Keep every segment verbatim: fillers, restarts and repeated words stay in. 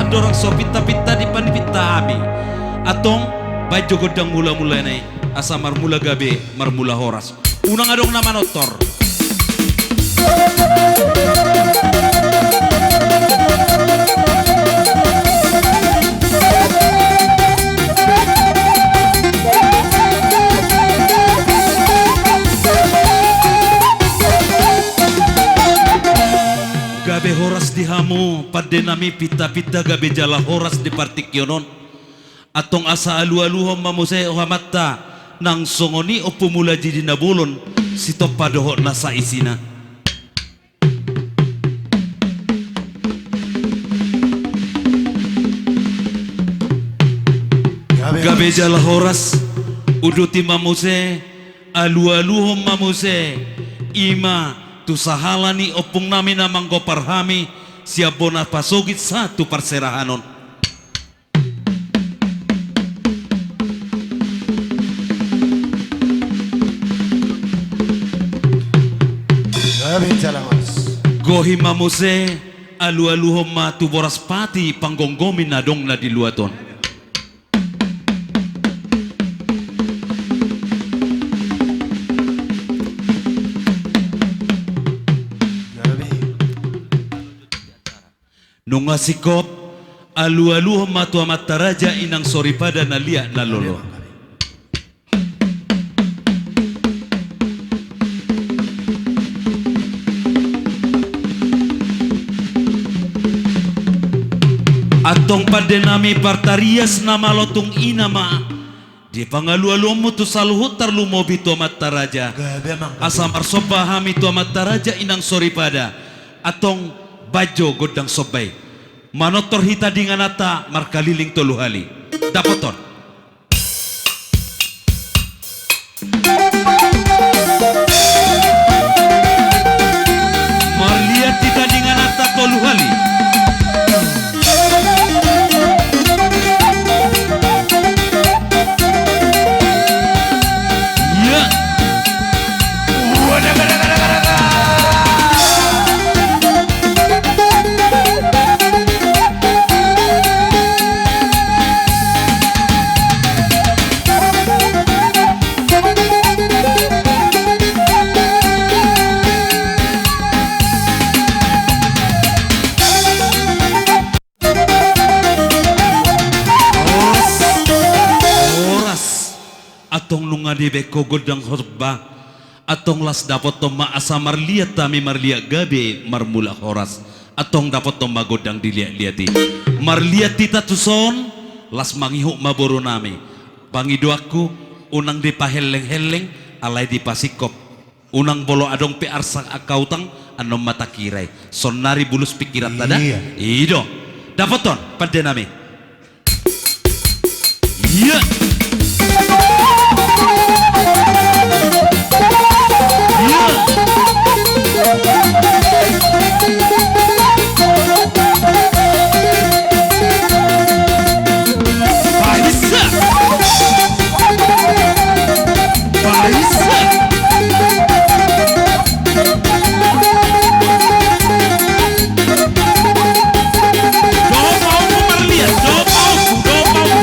Dorang so pinta-pinta dipinta hami. Antong, baen jo gondang mula-mulana i, asa marmula gabe, marmula horas. Unang adong na manortor. Gabe horas di hamu, pande nami, pinta-pinta gabe jala horas di partingkian on. Antong asa alu-aluhon ma muse, o amanta, nang songon i Ompu Mulaji di Nabolon, Sitompa dohot nasa isina. Gabe jala horas, uduti ma muse, alu-aluhon ma muse, i ma tu sahala ni ompung nami na manggopar hami, sian bona pasogit sahat tu parserahan on. Gabe jala horas. Gohi ma muse, alu-aluhon ma tu boras pati panggomgomi na adong na di luat on. Gabe. Nunga singkop, alu-aluhon ma tu amanta raja inang soripada na liat na lolo. Antong pande nami partarias na malo tung i ma. Di pangalualuanmu tu saluhut tarlumobi tu amanta raja. Gabe, amang, gabe. Asa marsomba hami tu amanta raja inang soripada. Antong baen jo gondang somba i. Manortor hita di ingananta markaliling tolu hali. Dapothon. Marliat hita di ingananta tolu hali. Ia. Horas. Horas. Antong nunga dibaen ho gondang somba. Antong las dapothon ma asa marliat hami marliat gabe marmula horas. Antong dapothon ma gondang diliat-liat i. Marliat hita tuson, las mangihut ma boru nami. Pangidoanku, unang dipahelleng-helleng, alai dipasingkop. Unang molo adong pe arsak angka utang, annon ma takira i. Saonari bulus pingkiranta da. Iya. I do. Dapothon, pande nami. Iya. Iya. Paisa. Paisa. Do paumu marliat, do paumu, do paumu.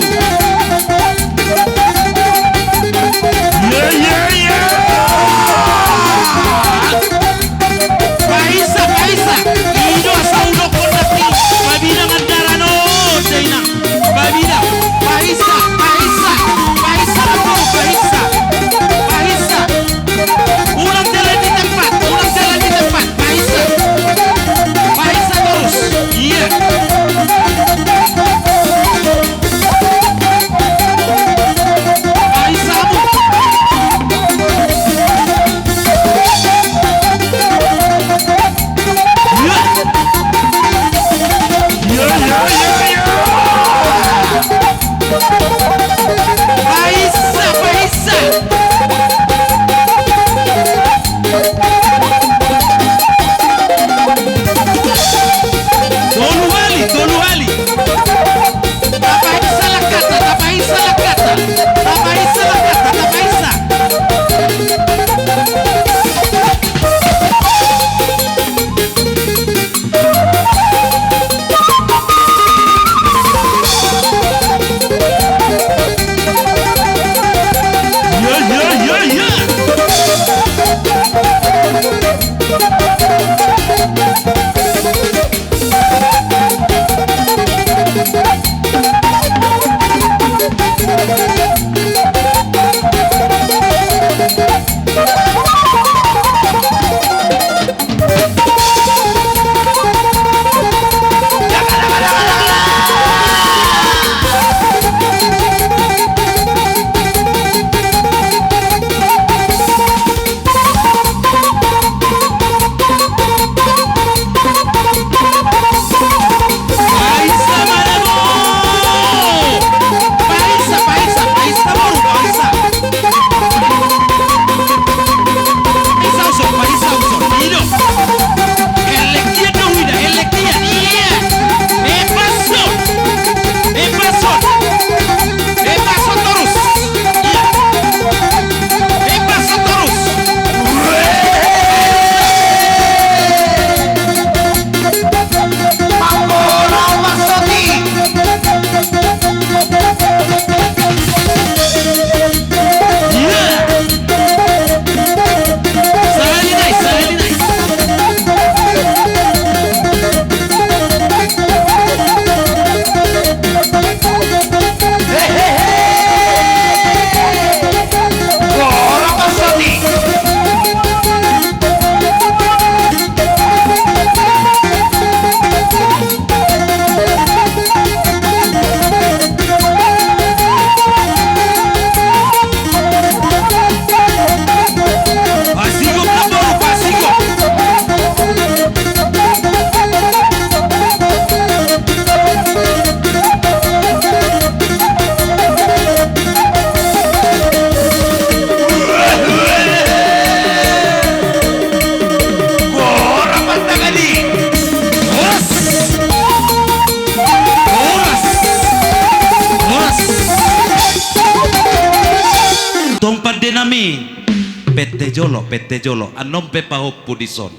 pente jolo, annon pe pahompu dison.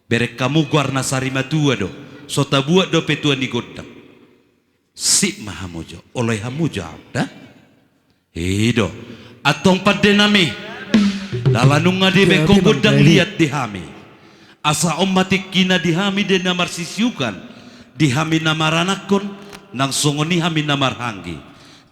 Bereng hamu goarna sarimatua do, so tabuat dope tua ni gondang. Sip ma hamu jo, oloi hamu jo ahu da. I do. Antong pande nami. Ala nunga dibaen ho gondang liat di hami. Asa on ma tingkina di hami di na marsisiukan, di hami na maranakon, nang songon i hami na marhahaanggi.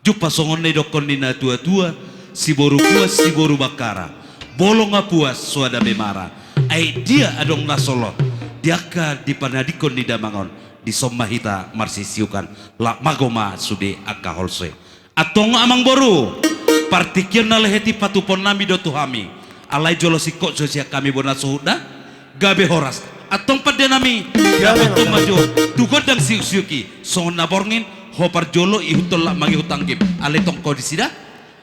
Jumpa songon na nidokkon ni na tua-tua, siboru puas, siboru bangkara. Bolon nga puas, soada be mara. Ai dia adong na solot, di angka di panadingkon ni damang on, dison ma hita marsisiukan, laho mago ma sude angka holso i. Antong amangboru, partingkian na lehet i patupaonnami do tu hami. Alai jolo singkop jo sian hami bona suhut da. Gabe horas. Antong pande nami, dapothon ma jo tu gondang siuk-siuk i. Songon na borngin, ho parjolo ihuthon laho mangihut anggim. Alai tong ho disi da.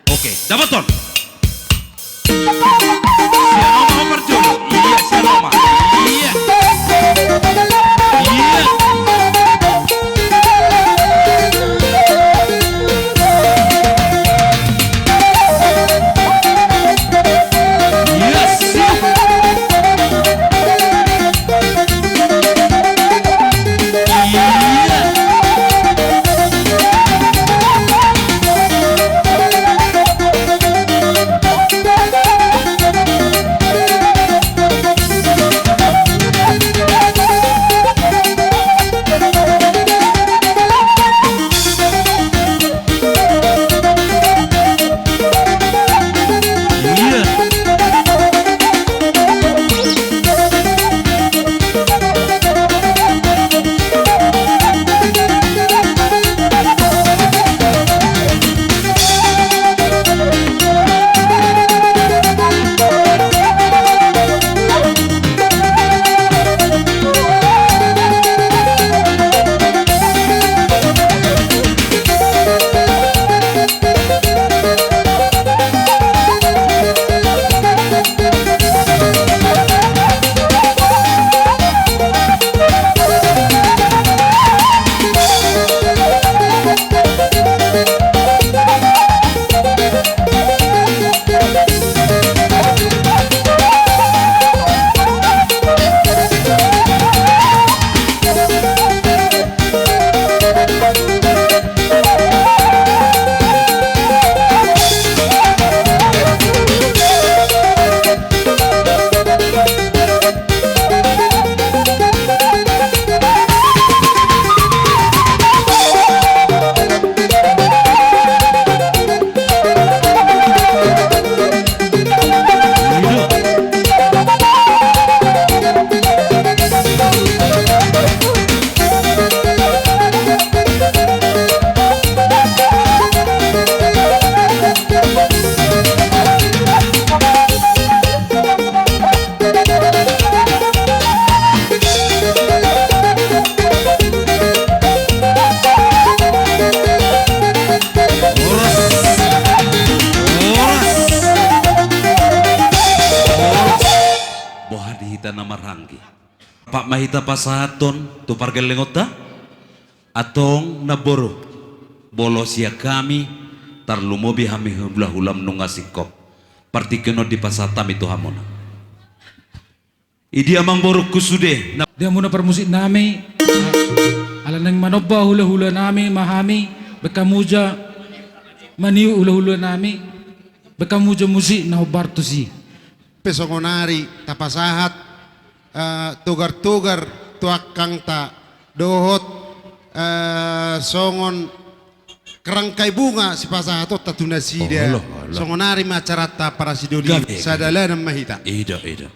Oke, dapothon. Sian oma ho parjolo. Iya, sian oma. Iya. Iya. Yes. Boha di hita na marhahaanggi. Pat ma hita pasahathon tu pargellengonta. Antong namboru, molo sian hami, tarlumobi hami hulahulam nunga singkop. Partingkian on dipasahat hami tu hamuna. Di dia amangborungku sude na. Di hamuna parmusik nami. Ala naeng manomba hulahula nami ma hami, baen hamu jo maniuk hulahula nami, baen hamu jo musik na hombar tusi. Pe songonari tapasahat, eh, togar-togar tu angkangta dohot, eh, songon kerangkai bunga sipasahatonta tu nasida. Olo, olo. Songonari ma acaranta parsidolion. Gabe, gabe. Sadalanan ma hita. I do, i do.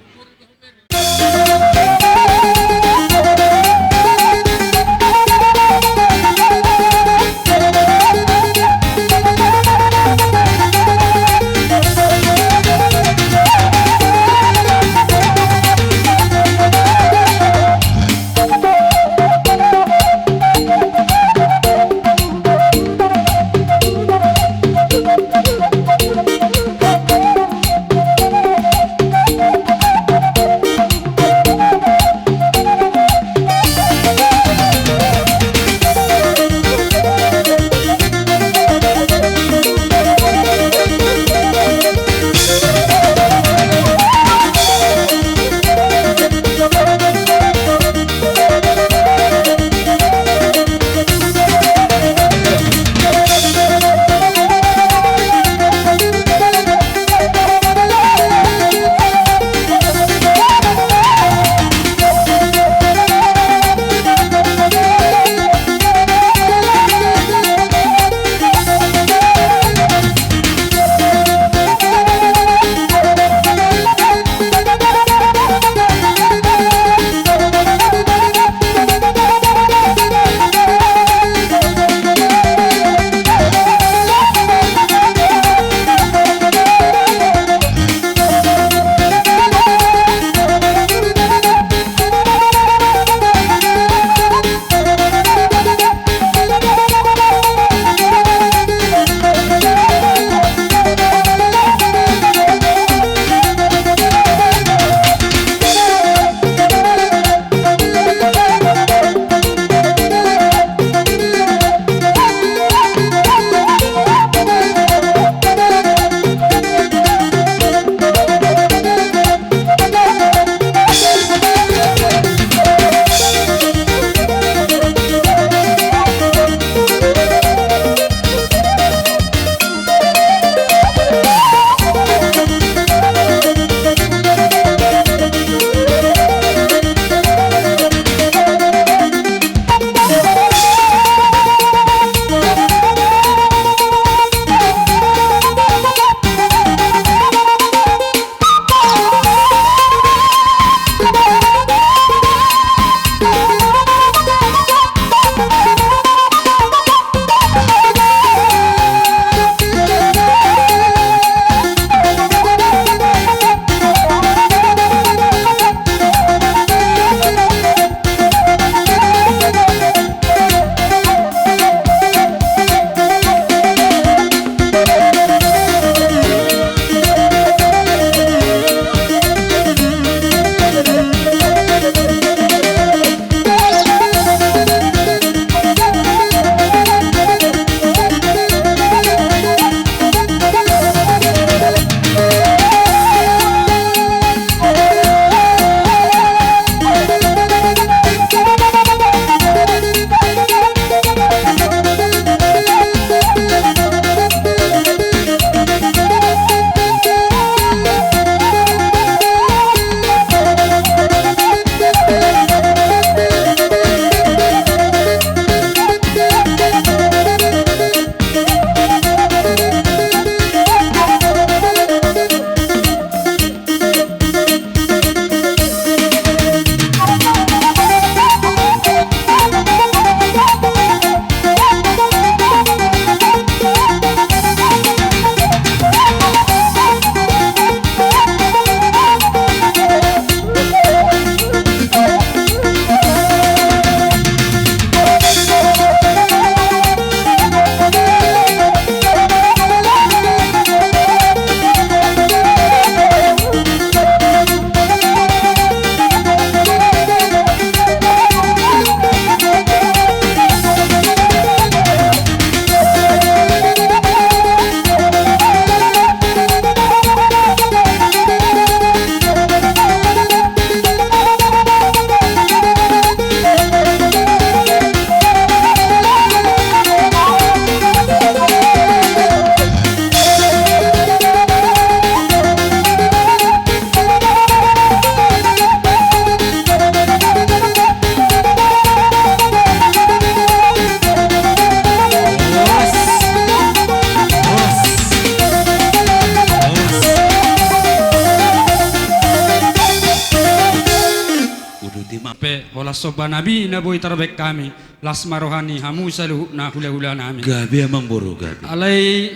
Pe holan somba nami na boi tarbaen hami, las ma roha ni hamu saluhutna hula-hula nami. Gabe amang boru, gabe. Alai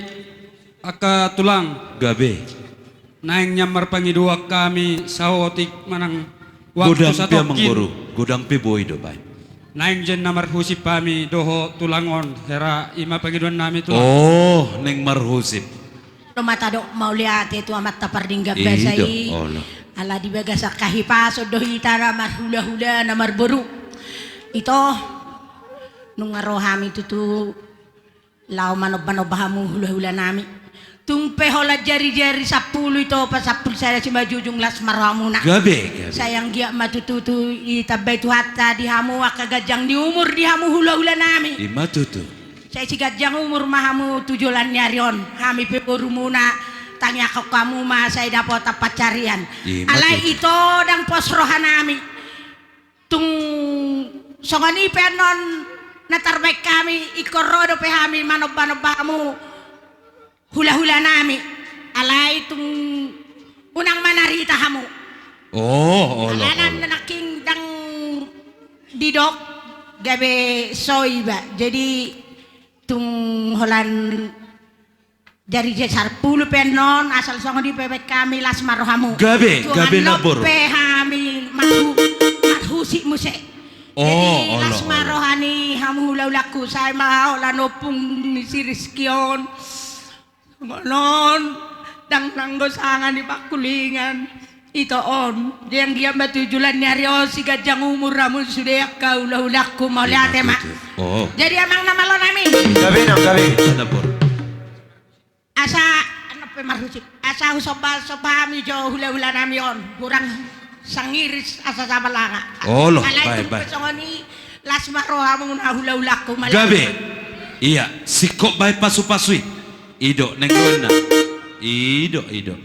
angka tulang. Gabe. Naeng nian marpangidoan hami saotik manang waktu satongkin. Godang pe amang boru, godang pe boi do baen. Naeng sian na marhusip hami dohot tulang on, hera i ma pangidoan nami tulang. Oh, naeng marhusip. Olo ma tadok mauliate tu Amanta pardenggan basa i. Ala di bagasan hahipason do hita na marhula-hula na marboru. Ito, nunga ro hami tutu laho manomba-nomba hamu hula-hula nami. Tung pe holan jari-jari sampulu ito, pasampulu sada simanjujung, las ma rohamuna. Gabe, gabe. Sai anggiat ma tutu ditambai Tuhanta di hamu angka ganjang ni umur di hamu hula-hula nami. I ma tutu. Sai siganjang umur ma hamu tu joloan ni ari on. Hami pe borumuna, tangiangkon hamu ma sai dapotan pansarian. I ma tutu. Alai ito, ndang pos roha nami. Tung songon i pe annon na tarbaen hami, ingkon ro dope hami manomba-nomba hamu hula-hula nami. Alai tung unang manarita hamu. Oh, olo, olo. Alana nangkin ndang didok gabe so iba. Jadi tung holan jari sampulu pe annon, asal songon i pe baen hami, las ma rohamu. Gabe, gabe na boru. Pe hami marhu-, marhusip muse. Oh, jadi, olo, las ma roha ni hamu hula-hulangku, sai ma holan ompung ni si Rizky on. Songon on, ndang nanggo sanga ni pangkulingan. Ito on, di anggiat ma tu joloan ni ari on, siganjang umur hamu sude angka hula-hulangku, mauliate ma. Jadi amang na malo nami. Gabe nang, gabe. Asa, annon pe marhusip. Asa husomba-somba hami jo hula-hula nami on. Hurang sangiris asa sabalanga. Olo, bae, bae. Alai tung pe songon i, las ma rohamuna hula-hulangku, mauliate. Gabe. Ia, singkop bae pasu-pasu i. I do, nenggoenna. I do, i do.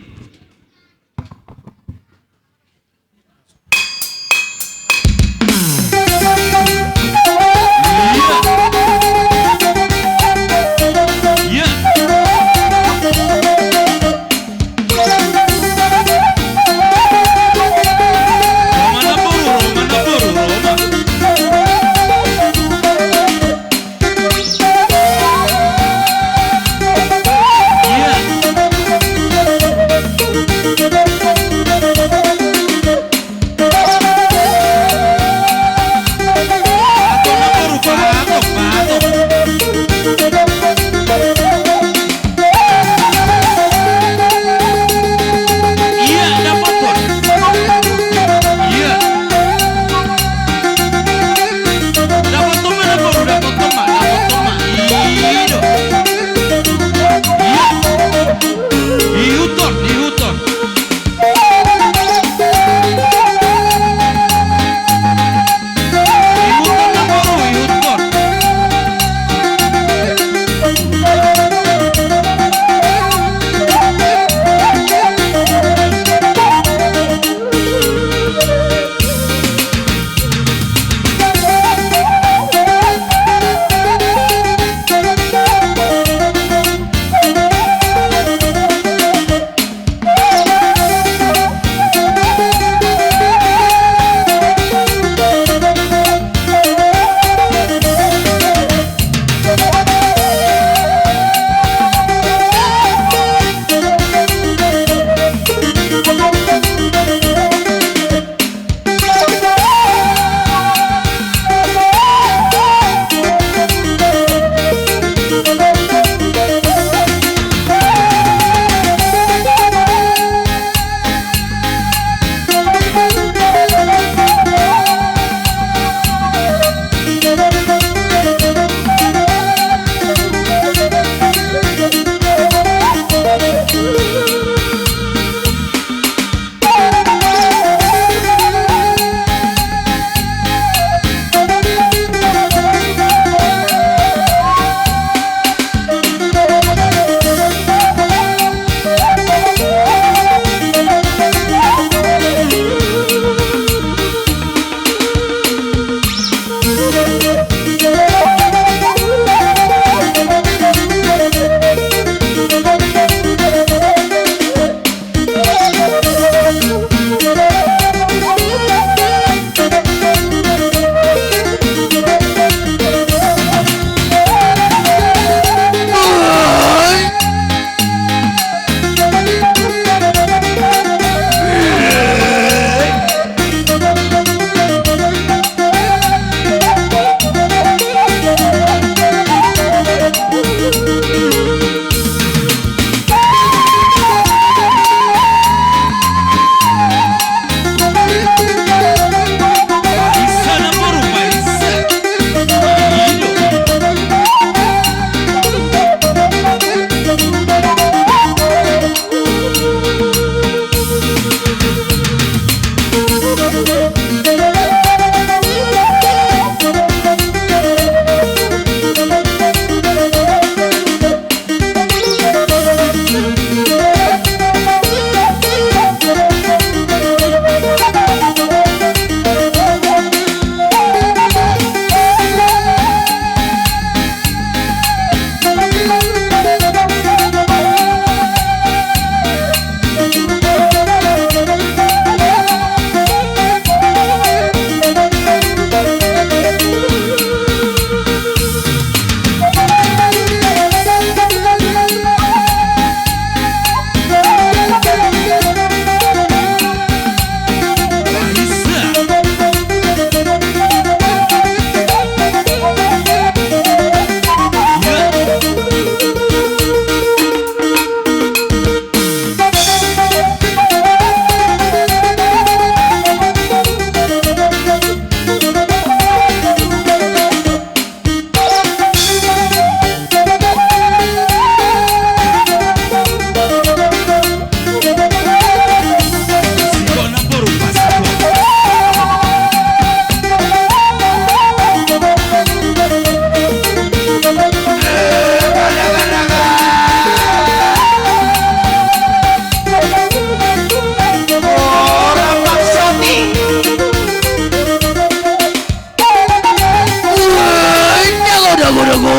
Horas.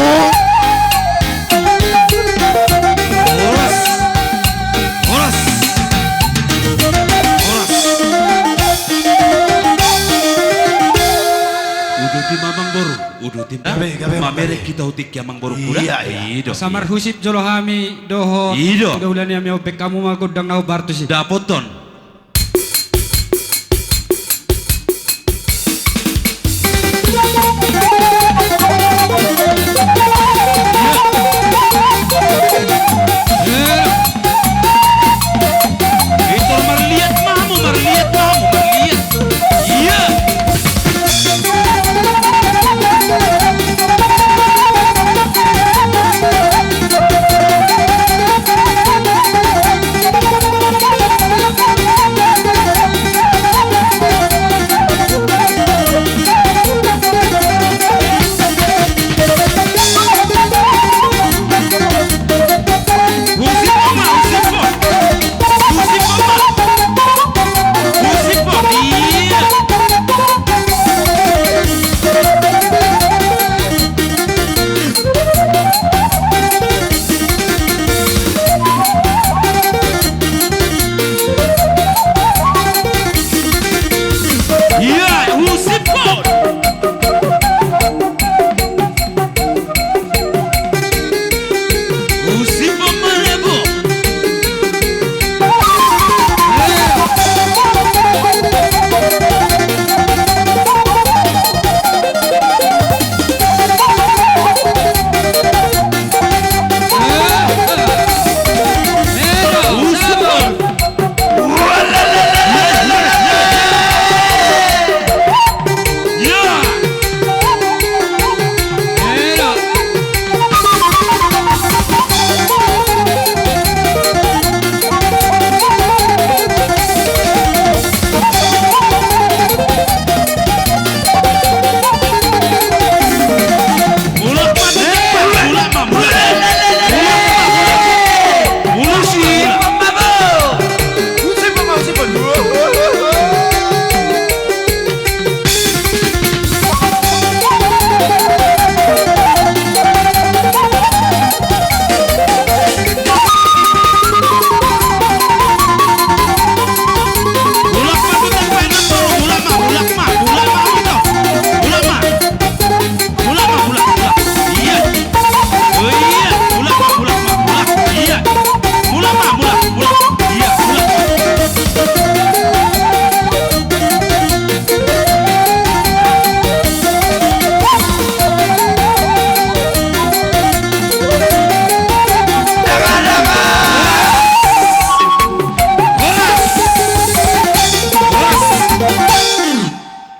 Horas. Horas. Uduti ma amangboru, uduti ma. Gabe, gabe, gabe. Mamereng hita tu tingki amangboru. Iya, iya. I do. Asa marhusip jolo hami dohot. I do. Suda hulani hami, ombek hamu ma gondang na hombar tusi. Dapothon. Victor, marliat ma hamu, marliat ma hamu, marliat. Iya. Iya, husip on. Husip on ma lebo.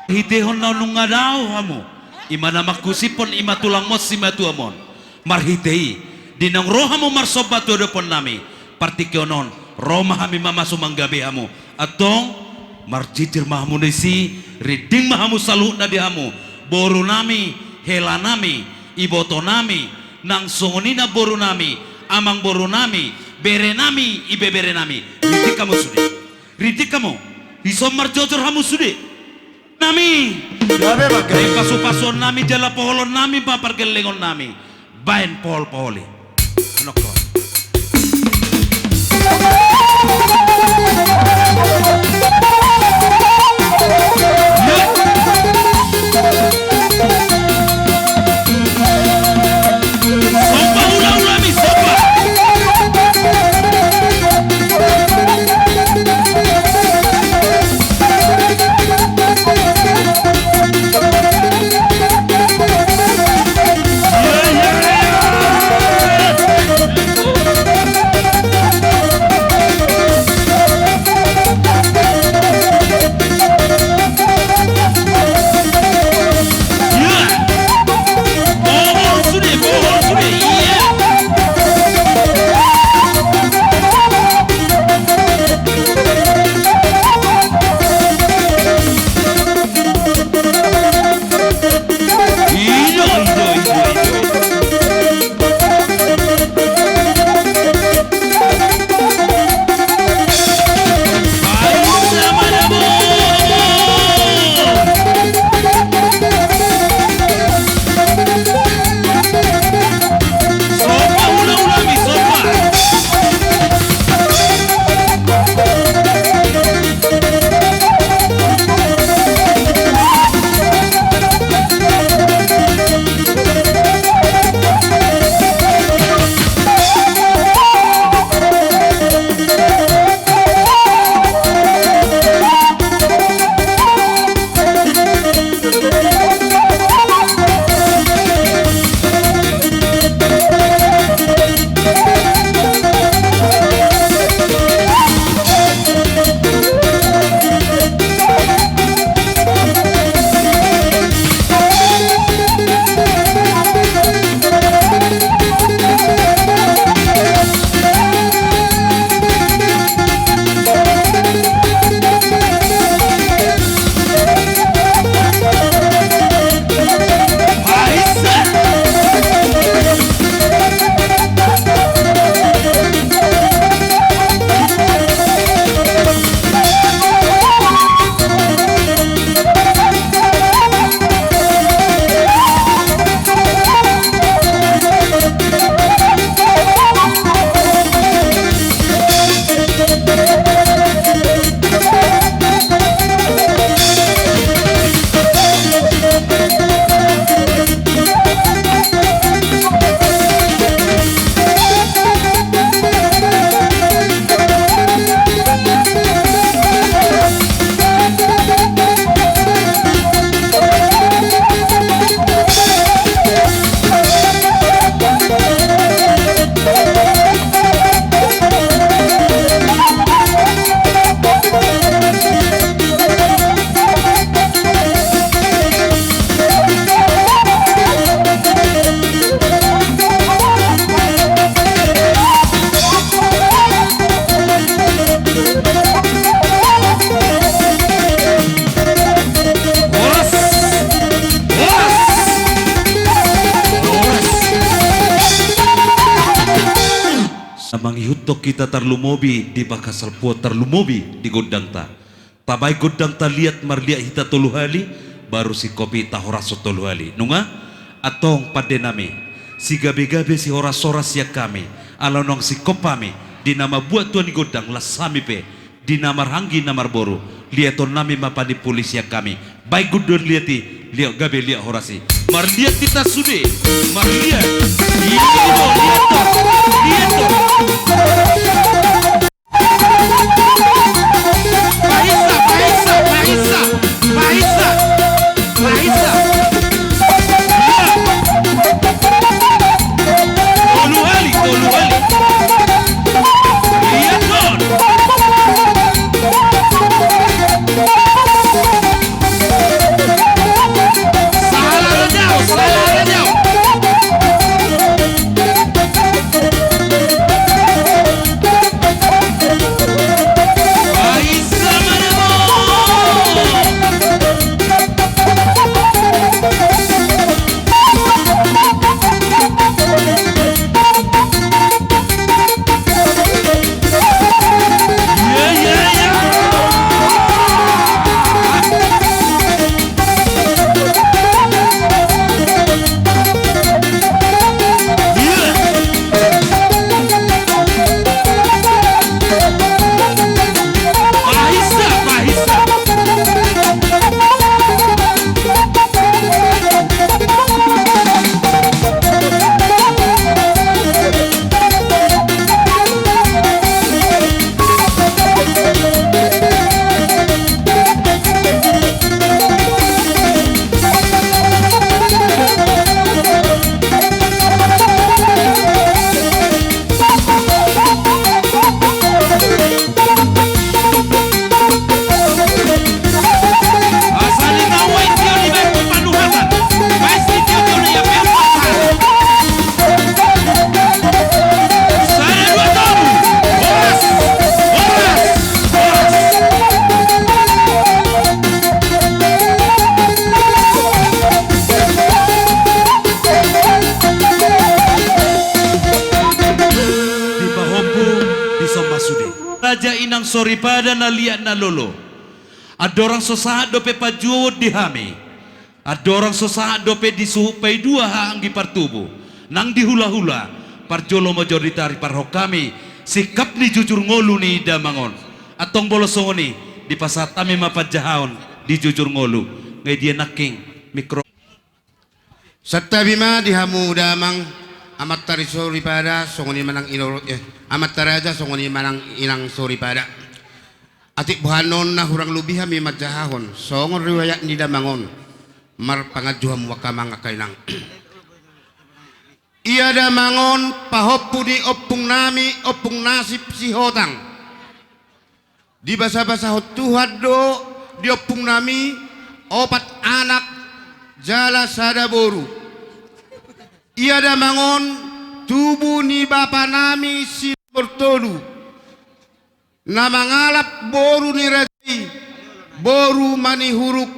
Hitehon na nunga dao hamu, i ma na manghusiphon, i ma tulang mon, simatuam on. Marhite i, di naung ro hamu marsomba tu adopan nami, partingkian on, ro ma hami mamasu manggabe hamu. Antong, marjirjir ma hamu disi, rinding ma hamu saluhutna di hamu, boru nami, hela nami, iboto nami, nang songon i namboru nami, amangboru nami, bere nami, ibebere nami. Rinding hamu sude. Rinding hamu. Dison marjojor hamu sude. Nami. Gabe ma, gabe. Baen pasupasuon nami jala poholon nami, ma pargellengon nami. Baen pohol poholi. Nongko. Somba, ula, ula, mi somba. Tong hita tarlumobi di bagasan salpuon, tarlumobi di gondangta. Tabaen gondangta liat, marliat hita tolu hali, baru singkop i tahorashon tolu hali. Nunga? Antong pande nami, sigabegabe sihorashoras sian hami, ala naung singkop hami di na mambuat tua ni gondang, las hami pe di na marhahaanggi na marboru. Liaton nami ma panimpuli sian hami. Baen gondang liat i, liat gabe liat horas i. Marliat hita sude, marliat. Liat i do, liat do, liat do. Paisa, paisa, paisa, paisa, paisa. Tolu hali, tolu hali. Liaton. Sahala rajau, sahala rajau. Paisa ma dabo. Dipahompu, dison ma sude. Raja inang soripada na liat na lolo. Andorang so sahat dope panjouon di hami. Andorang so sahat dope di suhut paidua hahaanggi partubu. Nang di hulahula, parjolo ma jor di tari parhon hami, singkap ni jujur ngolu ni damang on. Antong molo songon i, dipasahat hami ma panjahaon di jujur ngolu. Nga i dia nangkin mikro. Santabi ma di hamu damang, amanta raja soripada, songon i ma nang inang, eh, amanta raja, songon i ma nang inang soripada. Atik bohanon na hurang lobi hami manjahahon, songon riwayat ni damang on, marpanganju hamu angka amang angka inang. Ia damang on pahompu ni ompung nami, Ompung Nasib Sihotang. Dibasabasahon Tuhan do di ompung nami opat anak jala sada boru. Ia damang on tubu ni bapa nami Sinomor Tolu, na mangalap boru ni raja i, boru Manihuruk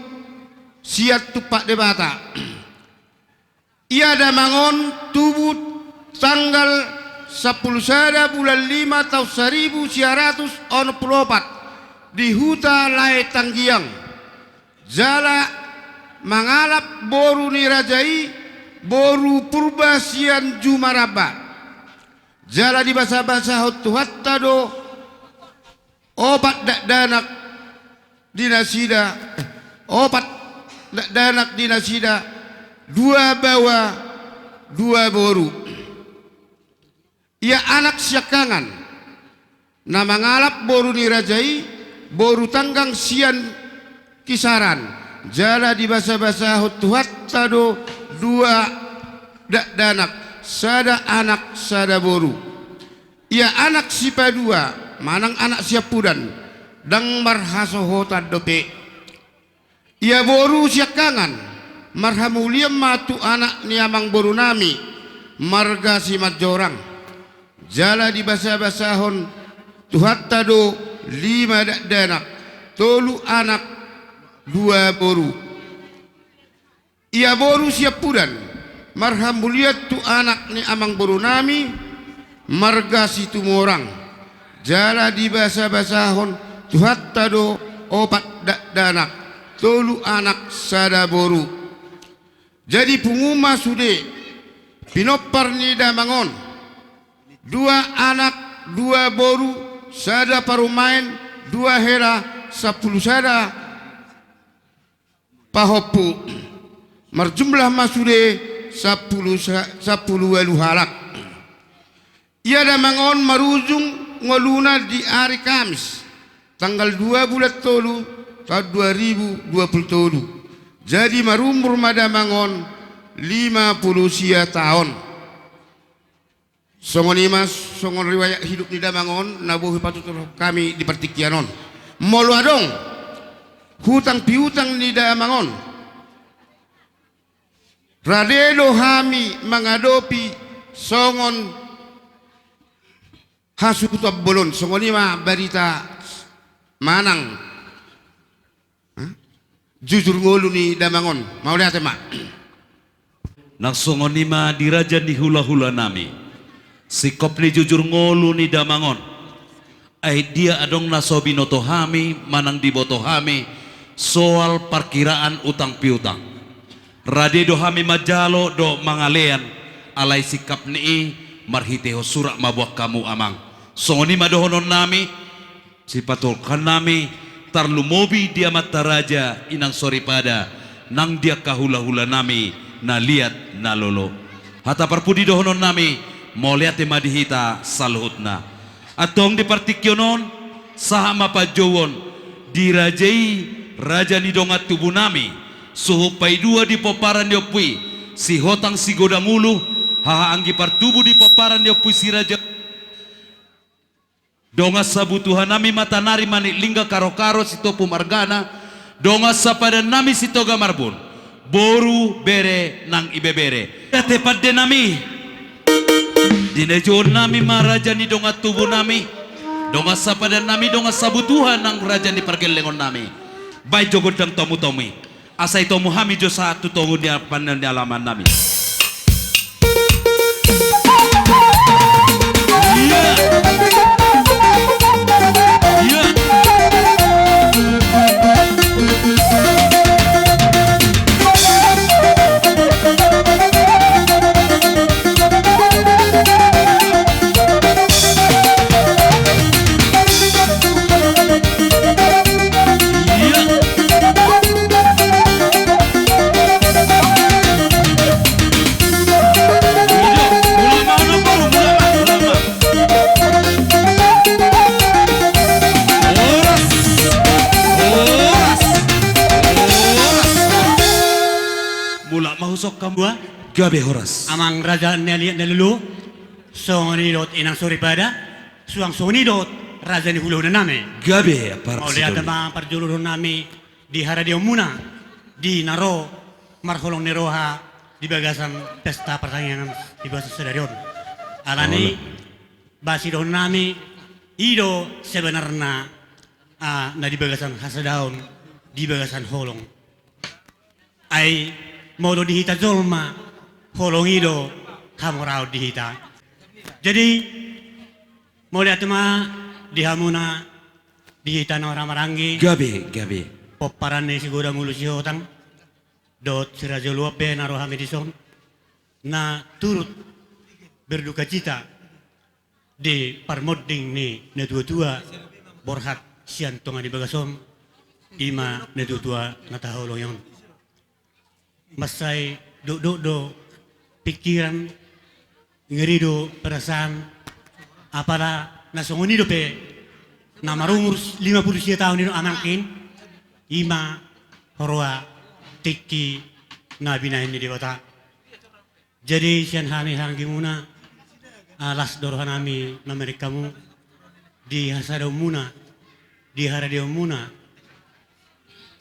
sian Tumpak Debata. Ia damang on tubu tanggal sampulu sada bulan lima taon saribu sia ratus onom pulu opat di huta Lae Tanggiang. Jala mangalap boru ni raja i boru Purba sian Jumaramba. Jala dibasabasahon Tuhanta do opat dakdanak di nasida, eh, opat dakdanak di nasida, dua baoa, dua boru. Ia anak siangkangan na mangalap boru ni raja i, boru Tanggang sian Kisaran, jala dibasabasahon Tuhanta do dua dakdanak, sada anak, sada boru. Ia anak sipadua manang anak siampudan, ndang marhasohotan dope. Ia boru siangkangan, marhamulian ma tu anak ni amangboru nami, marga Simanjorang. Jala dibasabasahon Tuhanta do lima dakdanak, tolu anak, dua boru. Ia boru siampudan, marhamulian tu anak ni amangboru nami, marga Situmorang, jala dibasabasahon Tuhanta do opat dakdanak, tolu anak, sada boru. Jadi pungu ma sude pinompar ni damang on, dua anak, dua boru, sada parumaen, dua hela, sampulu sada pahompu. Marjumlah ma sude sampulu sa-, sampulu ualu halak. Ia damang on marujung ngoluna di ari Kamis, tanggal dua bulan tolu, taon dua ribu dua pulu tolu. Jadi marumur ma damang on lima pulu sia taon. Songon i ma songon riwayat hidup ni damang on na boi patutur hami di partingkian on. Molo adong hutang piutang ni damang on, rade do hami mangadopi songon hasuhuton bolon. Songon i ma barita manang, ha? Jujur ngolu ni damang on. Mauliate ma. Nang songon i ma di raja ni hulahulanami, singkop ni jujur ngolu ni damang on. Ai dia adong na so binoto hami manang diboto hami soal parkiraan utang piutang? Rade do hami manjalo dohot mangalean, alai singkap ni i marhitehon surat ma boan hamu amang. Songon i ma dohononnami, sipatolhannami, tarlumobi di amanta raja inang soripada, nang di angka hulahulanami na liat na lolo. Hata parpudi dohononnami, mauliate ma di hita saluhutna. Antong di partingkian on, sahat ma panjouon di raja i, raja ni dongan tubunami, suhut paidua di pomparan ni ompu i, Sihotang Sigodang Ulu, haha anggi partubu di pomparan ni ompu i si raja. Dongan sabutuhanami Matanari Manik Lingga Karokaro Sitopu margana, dongan sapadannami Sitoga Marbun, boru, bere nang ibebere. Ate pandenami, di na joonnami ma raja ni dongan tubunami, dongan sapadannami, dongan sabutuha nang raja ni pargellengonnami. Baen jo gondang tomutomu i. Asa itomu hami jo sahat tu togu ni a-, pandean ni alamannami. Ia. Ia. Mulak ma husok hamu. Gabe, horas. Amang raja ni liat na lolo, songon i dohot inang soripada, suang songon i dohot raja ni hulahulanami. Gabe, apa? Mauliate ma parjolo dohononnami di haradeonmuna, di na ro marholong ni roha di bagasan pesta partangiangan di bagasan sadari on. Alani i, ba sidohononnami, i do sebenarna, ah, na di bagasan hasadaon, di bagasan holong. Ai molo di hita jolma, holong i do hamoraon di hita. Jadi, mauliate ma di hamuna, di hita na marhahamaranggi. Gabe, gabe. Pomparan ni Sigodang Ulu Sihotang dohot si Raja Uluan be na ro hami dison, na turut berdukacita di parmonding ni natuatua borhat sian tonga ni bagas on, i ma natuatua na tahaholongi on. Mansai dokdok do pingkiran, ngeri do perasaan, apala na songon i dope na marumur lima pulu sia taon i do amangkin, i ma huroha tingki na binahen ni Debata. Jadi sian hami hahamaranggi muna, ah, las do rohanami mamereng hamu di hasadaonmuna, di haradeonmuna,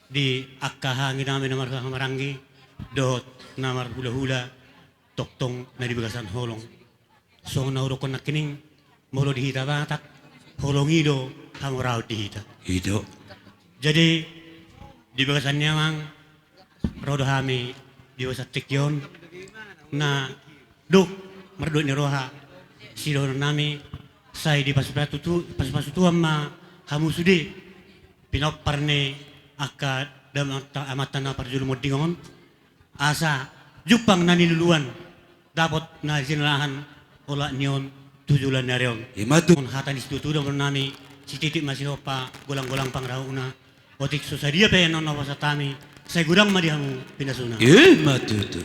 di angka hahamarangginami na marhahamaranggi dohot na marhulahula, tongtong na di bagasan holong. Songon na hudokkon nangkining, molo di hita Batak, holong i do hamoraon di hita. I do. Jadi, di bagasan ni amang, ro do hami di bagasan tingki on, na dung mardohot ni roha, sidohonon nami, sai dipasupasu tu, pasupasu Tuhan ma hamu sude pinompar ni angka damang ta-, amanta na parjolo monding on, asa jumpang na niluluan, dapot na jinalahan olat ni on tu joloan ni ari on. Ima tutu. Hata ni situtu dohonon nami, sititi ma sihompa, golang-golang pangarahutna. Otik so sadia pe annon na hupasahat hami, sai godang ma di hamu pinasuna. Ima tutu.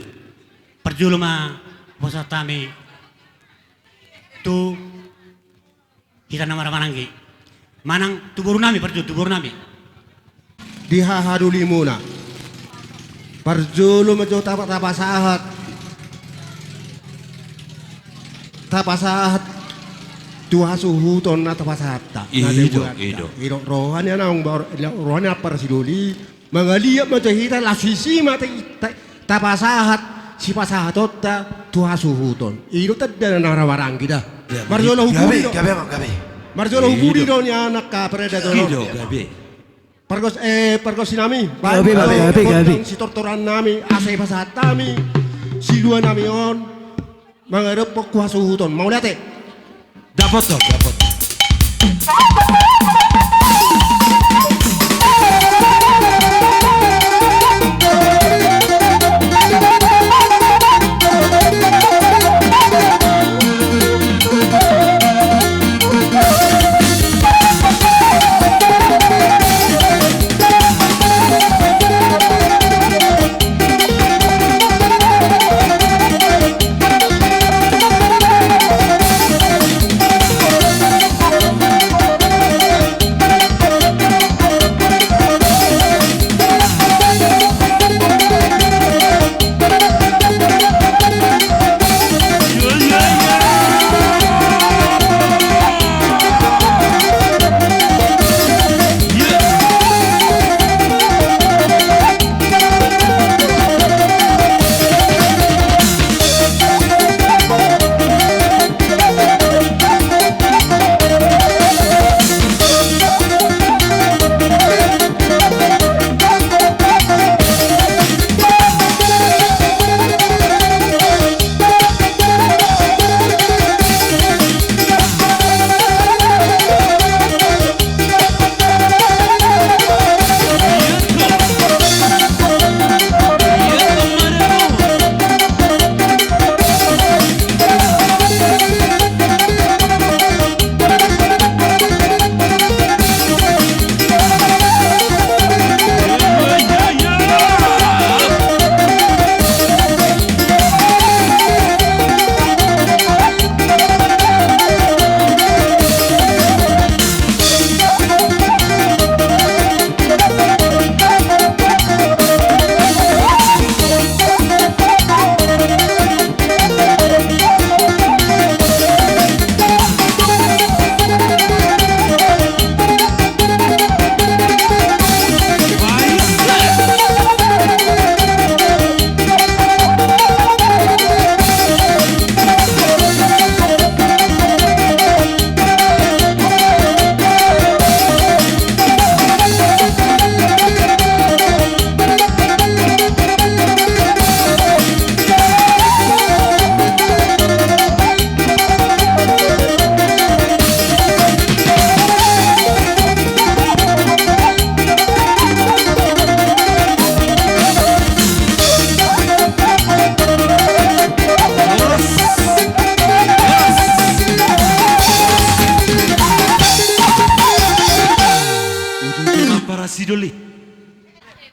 Parjolo ma hupasahat hami tu hita na marhahamaranggi. Manang tu boru nami, parjolo tu boru nami. Di hahadolimuna. Parjolo ma jo tapa-, tapasahat. Tapasahat tu hasuhuton na tapasahatta. I do, i do. I do. Roha ni anaon, roha ni ampara sidoli. Mangaliat ma jo hita, laos disi ma ta-, ta-, tapasahat sipasahatonta tu hasuhuton. I do tanda na marhahamaranggi da. Gabe, gabe, gabe. Marjolo hubudi do. Marjolo hubudi do nian angka paradaton on. I do, gabe. Pargonsi, eh, pargonsi nami. Gabe, gabe, gabe. Sitortoran nami, asa dipasahat hami silua nami on. Mangadophon tu hasuhuton. Mauliate. Dapot do, dapot.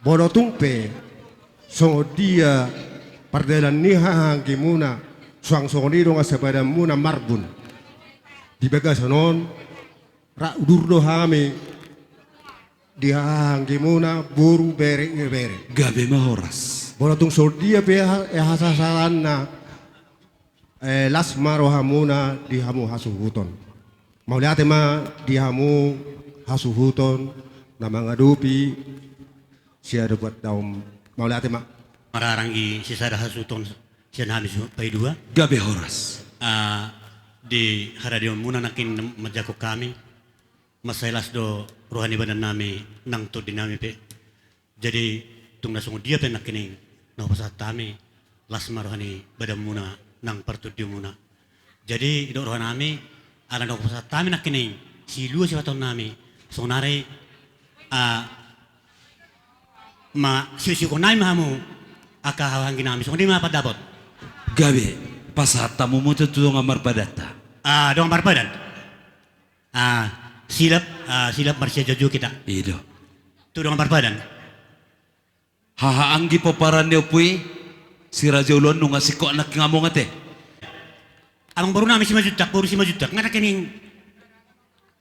Molo tung pe songon dia pardalan ni hahaanggimuna, suang songon i dongan sapadanmuna marbun. Di bagasan on, rap udur do hami di hahaanggimuna, boru, bere, ibebere. Gabe ma horas. Molo tung songon dia pe ha-, eh, hasasalanna, eh, las ma rohamuna di hamu hasuhuton. Mauliate ma di hamu hasuhuton na mangadopi siadopan taon. Mauliate ma. Marhahamaranggi sisada hasuhuton sian hami suhut paidua. Gabe horas. Ah, di haradeonmuna nangkin manjangkon hami. Mansai las do roha ni badannami nang tondinami pe. Jadi, tung na songon dia pe nangkining na hupasahat hami, las ma roha ni badanmuna nang partondionmuna. Jadi didok rohanami, ala nunga pasahat hami nangkining silua sipasahaton nami, sonari, ah, ma siusiukon nami ma hamu angka haha anggi nami, songon i ma pandapot. Gabe, pasahat hamu ma tu dongan marpadanta. Ah, dongan marpadan. Ah, silap, ah, silap marsiajojo hita. I do. Tu dongan marpadan. Haha anggi pomparan ni ompu i, si Raja Uluan nunga singkop nangkin hamu ate. Amang boru nami Simanjuntak, boru Simanjuntak, nga nangkining.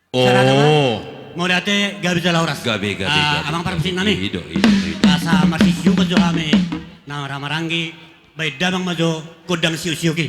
Oh. Mauliate, gabe jala horas. Gabe, gabe, ah, gabe, amang parmusik nami. I do, i do, i do. Asa marsiusiukon jo hami na marhaha maranggi, baen damang ma jo gondang siusiuk i.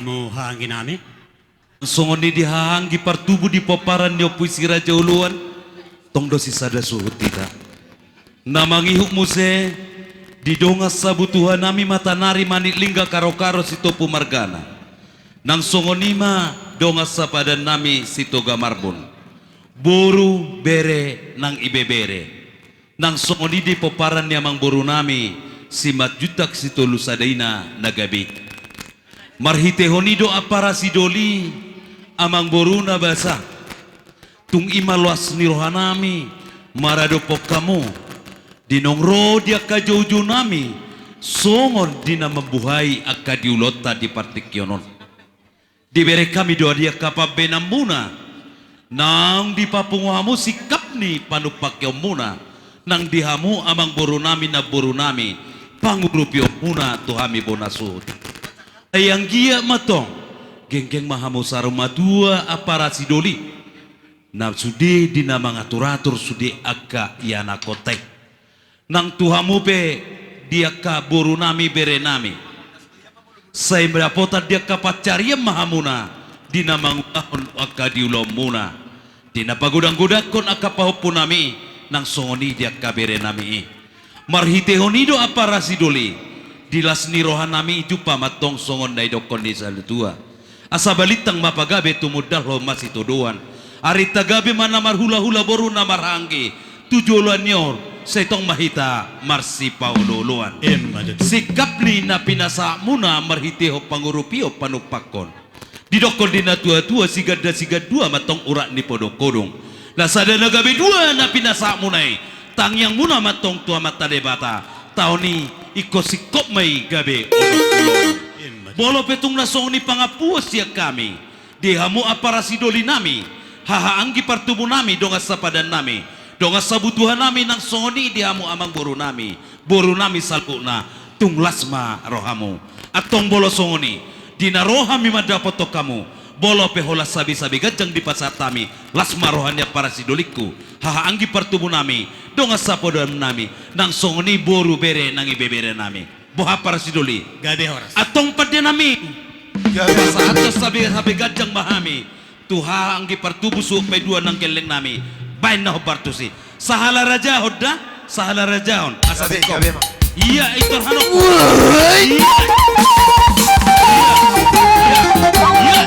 Hamu hahaanggi nami. Songon i di hahaanggi partubu di pomparan ni Ompu i Si Raja Oloan, tong do sisada suhut hita. Na mangihut muse di dongan sabutuha nami Matanari Manik Lingga Karokaro Sitopu margana. Nang songon i ma dongan sapadan nami Sitoga Marbun. Boru, bere, nang ibebere. Nang songon i di pomparan ni amangboru nami Simanjuntak Sitolusadaina na gabe i. Marhitehon i do ampara sidoli, amangboru na basa. Tung i ma las ni roha nami maradophon hamu. Di naung ro di angka joujou nami, songon di na mambuhai angka di ulaonta di partingkian on. Dibereng hami do di angka pambahenanmuna, naung dipapungu hamu singkap ni panumpakonmuna, nang di hamu amangboru nami, namboru nami, pangurupionmuna tu hami bona suhut. Ai anggiat ma tong, genggeng ma hamu saur matua ampara sidoli. Na sude di na mangatur-atur sude angka ianakhonta i. Nang tu hamu pe di angka boru nami, bere nami. Sai dapotan di angka pansarian ma hamuna di na mangulahon angka di ulaonmuna. Di na pagodang-godangkon angka pahompu nami, nang songon i di angka bere nami i. Marhitehon i do ampara sidoli, di las ni roha nami jumpa ma tong songon na didokkon ni satua. Asa balintang ma pagabe tumundalhon masitodoan. Arinta gabe ma na marhula-hula boru na marhahaanggi. Tu joloan ni on, sai tong ma hita marsipaolo-oloan. Ima tutu. Singkap ni na pinasahatmuna marhitehon pangurupion panumpakkon. Didokkon di na tua-tua, siganda-sigandua ma tong urat ni podong-kodong. Na sada na gabe dua na pinasahatmuna i, tangiangmuna ma tong tu Amanta Debata. Taon i, ingkon singkop ma i gabe onom pulu onom. Ima tutu. Molo pe tung na songon i pangampuon sian hami. Di hamu ampara sidoli nami, hahaanggi partubu nami, dongan sapadan nami, dongan sabutuha nami, nang songon i di hamu amangboru nami, boru nami saluhutna, tung las ma rohamu. Antong molo songon i, di na ro hami mandapothon hamu, molo pe holan sabe-sabe ganjang dipasahat hami, las ma roha ni ampara sidolingku, hahaanggi partubu nami, dongan sapadan nami, nang songon i boru, bere nang ibebere nami. Boha ampara sidoli? Gabe horas. Antong pande nami. Gabe. Pasahathon sabe-sabe ganjang ma hami tu hahaanggi partubu suhut paidua nang gelleng nami. Baen na hombar tusi. Sahala raja on da, sahala raja on. Asa gabe, singkop. Gabe ma. Ia, itor hanon. Uai. Ia. Ia. Ia.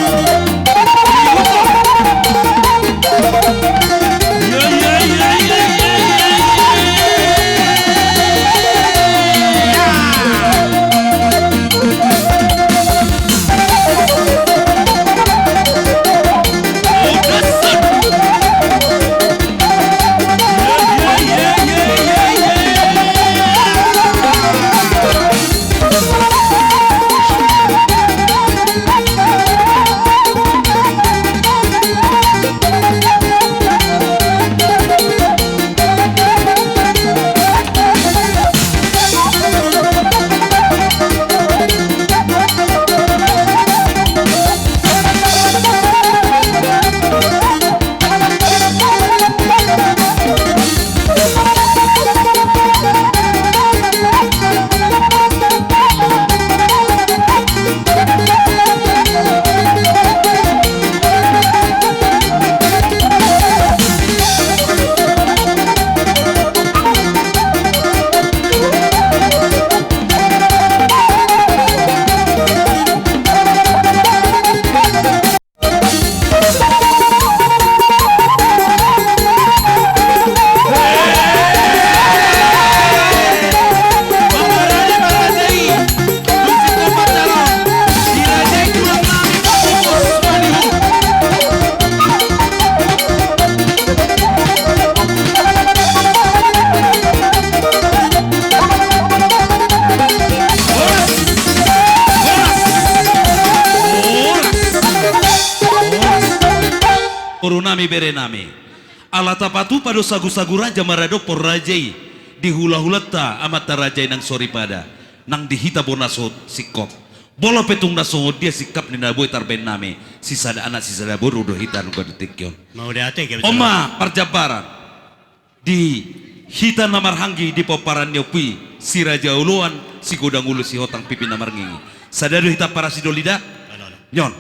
Boru nami, bere nami. Ala tapatupa do sagu-sagu raja maradophon raja i di hula-hulanta amanta raja i nang soripada, nang di hita bona suhut singkop. Molo pe tung na songon dia singkap ni na boi tarbaen nami, sisada anak sisada boru do hita nang di tingki on. Mauliate, gabe. On ma parjambaran di hita na marhahaanggi di pomparan ni Ompu i, Si Raja Oloan, si godang ulu, si hotang pipi na marngingi. Sada do hita ampara sidoli da. Olo, olo. Nion.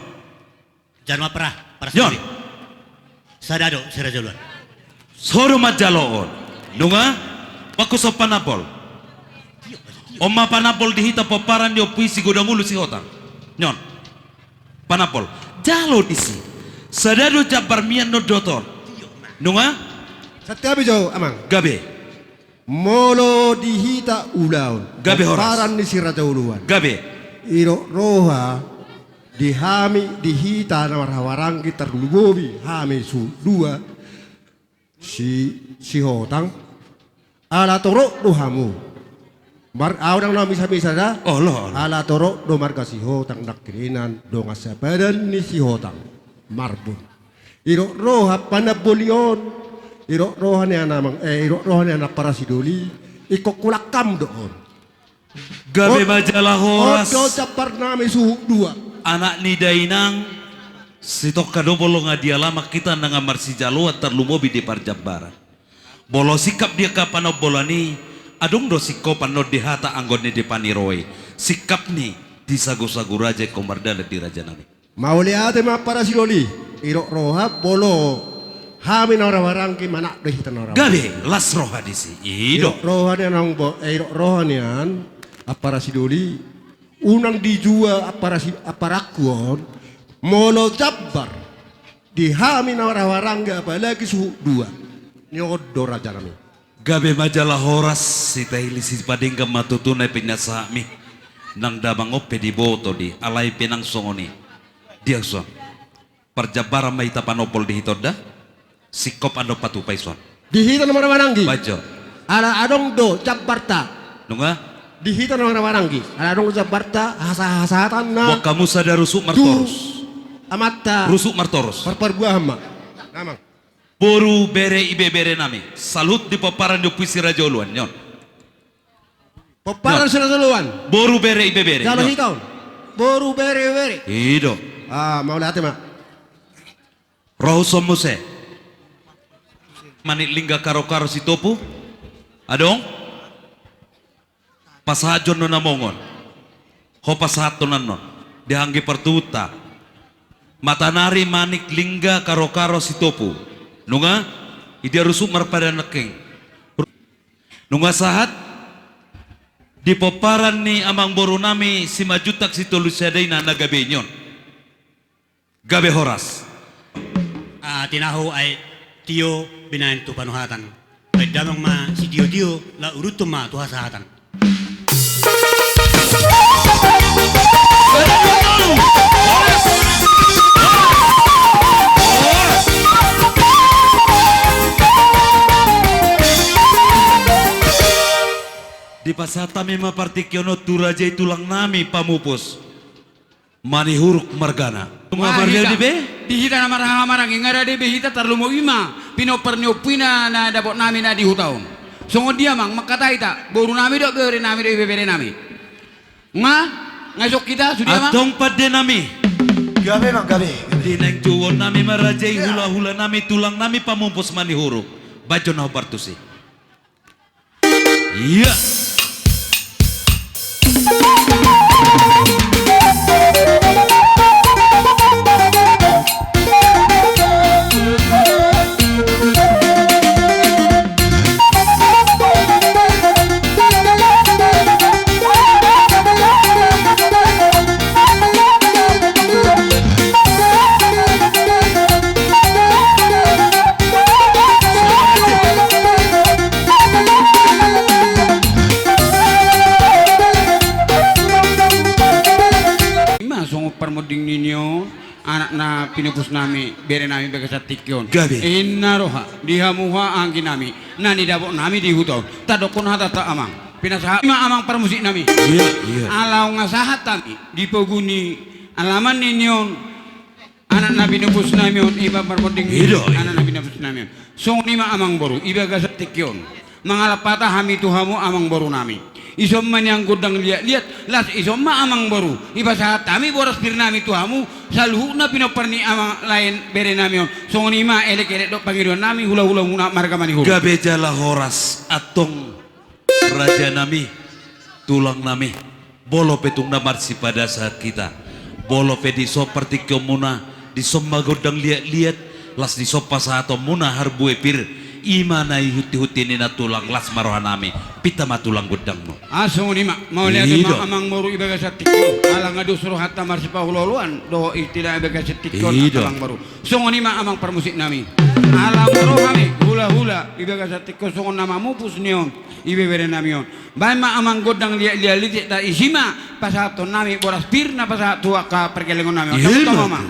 Jalo ma parah, parah Nion. Sada do si Raja Uluan. Sodo manjalo on. Nunga? Bagus on panambol. On ma panambol di hita pomparan ni Ompu i Sigodang Ulu Sihotang. Nion. Panambol. Jalo disi. Sada do jambar mian on dohot on. Nunga? Santabi jo, Amang. Gabe. Molo di hita ulaon. Gabe horas. Pomparan ni si Raja Uluan. Gabe. Didok roha di hami, di hita na marhahamaranggi, tarlumobi hami suhut dua si, Sihotang. Ala torop do hamu. Mar-, ahu ndang na misa-misa da. Olo, olo. Ala torop do marga Sihotang nangkiningan dongan sapadan ni Sihotang. Marbun. Didok roha panamboli on. Didok roha ni anak, eh, didok roha ni anak parasidoli. Ingkon hulangkam do on. Gabe ma jala horas. On do jambar nami suhut dua. Anak ni dainang, sitongka do molo nga di alaman hita nunga marsijaloan tarlumobi di parjambaran. Molo singkop di angka panambolan i, adong do singkopan on di hata anggo na di paniroi. Singkop ni di sagu-sagu raja ingkon mardalan di raja nami. Mauliate ma parasidoli, didok roha molo hami na marhahamaranggi manat do hita na marhahamaranggi. Gabe, las roha disi. Didok. Didok roha nian, eh, didok roha nian, amparasidoli, unang dijua amparasi-, amparangku on, molo jambar di hami na marhahamaranggi apalagi suhut dua. Nion do raja nami. Gabe ma jala horas, sitahili sipadenggan ma tutu na pinasahatmi. Nang damang on pe diboto di, alai pe nang songon i. Dia son. Parjambaran ma hita panambol di hita on da. Singkop do patupa i son. Di hita na marhahamaranggi. Bajo. Ala adong do jambarta. Nunga? Di hita na marhahamaranggi. Ala adong do jambarta, hasa-, hasahatan na. Buat hamu sada rusuk martorus. Tu amanta. Rusuk martorus. Par-, parbuahan ma. Amang. Boru, bere, ibebere nami. Saluhut di pomparan ni Ompu i si Raja Uluan, nion. Pomparan ni si Raja Uluan. Boru, bere, ibebere, nion. Jalo hita on. Boru, bere, ibebere. I do. Ah, mauliate ma. Ro huson muse. Manik, Lingga, Karokaro, Sitopu. Adong? Pasahat jo annon, Among, on. Ho pasahathon annon. Di anggi partubuta. Matanari, Manik, Lingga, Karokaro, Sitopu. Nunga? Idia rusuk marpadan nangkin. Nunga sahat? Di pomparan ni amangboru nami Simanjuntak Sitolu Sada i na gabe, nion. Gabe horas. Ah, tinahu aek tio binaen tu panuhatan. Baen damang ma sitio-tio, laho uruthon ma tu hasahatan. Dipasahat hami ma partingkian on tu raja i, tulang nami pamupus. Manihuruk margana. Nunga mardia be? Di hita na marhahamaranggi, nga rade be hita, tarlumobi ma pinompar ni ompu i na, na dapot nami na di huta on. Songon dia, Amang, mangkatai hita, boru nami do, bere nami do, ibebere nami. Nga, nga isok hita, sude, Amang? Antong pande nami. Gabe, Amang, gabe, gabe. Di naeng jouon nami ma raja i, hula-hula nami, tulang nami pamupus Manihuruk. Baen jo na hombar tusi. Ia. Ima songon parmonding ni on, anak na pinupus nami, bere nami bagasan tingki on. Gabe. Inna roha, di hamu anggi nami, na nidapot nami di huta on. Tadokkon hata ta, Amang. Pinasahat ma, Amang, parmusik nami. Ia, ia. Ala nunga sahat hami di pogu ni alaman ni on, anak na pinupus nami on, ima parmonding ni on, anak na pinupus nami on. Songon i ma, Amangboru, di bagasan tingki on. Mangalap hata hami tu hamu, Amangboru nami. Dison ma nian gondang liat-liat, laos dison ma, Amangboru, dipasahat hami boras pir nami tu hamu, saluhutna pinompar ni amang laen bere nami on. Songon i ma elek-elek dohot pangidoan nami, hula-hula muna marga Manihuruk. Gabe jala horas, antong. Raja nami, tulang nami, molo pe tung na marsipadasan hita, Molo pe dison partingkianmuna, dison ma gondang liat-liat, las dison pasahatonmuna harbue pir, i ma na i huti-huti ni na tulang, las ma rohanami, pinta ma tulang gondangmu. Ah, songon i ma, mauliate ma amang boru i bagasan tingki on, ala nga dos rohanta marsipaolo-oloan dohot istilah i bagasan tingki on, amang boru. Songon i ma amang parmusiknami. Ala nga rohami hula-hula i bagasan tingki on songon na mamupus ni on ibeberenami on. Baen ma amang gondang liat-liat, isi ma pasahatonnami boras pir na pasahat tu angka pargelengonnami on. Ima. Tama ma.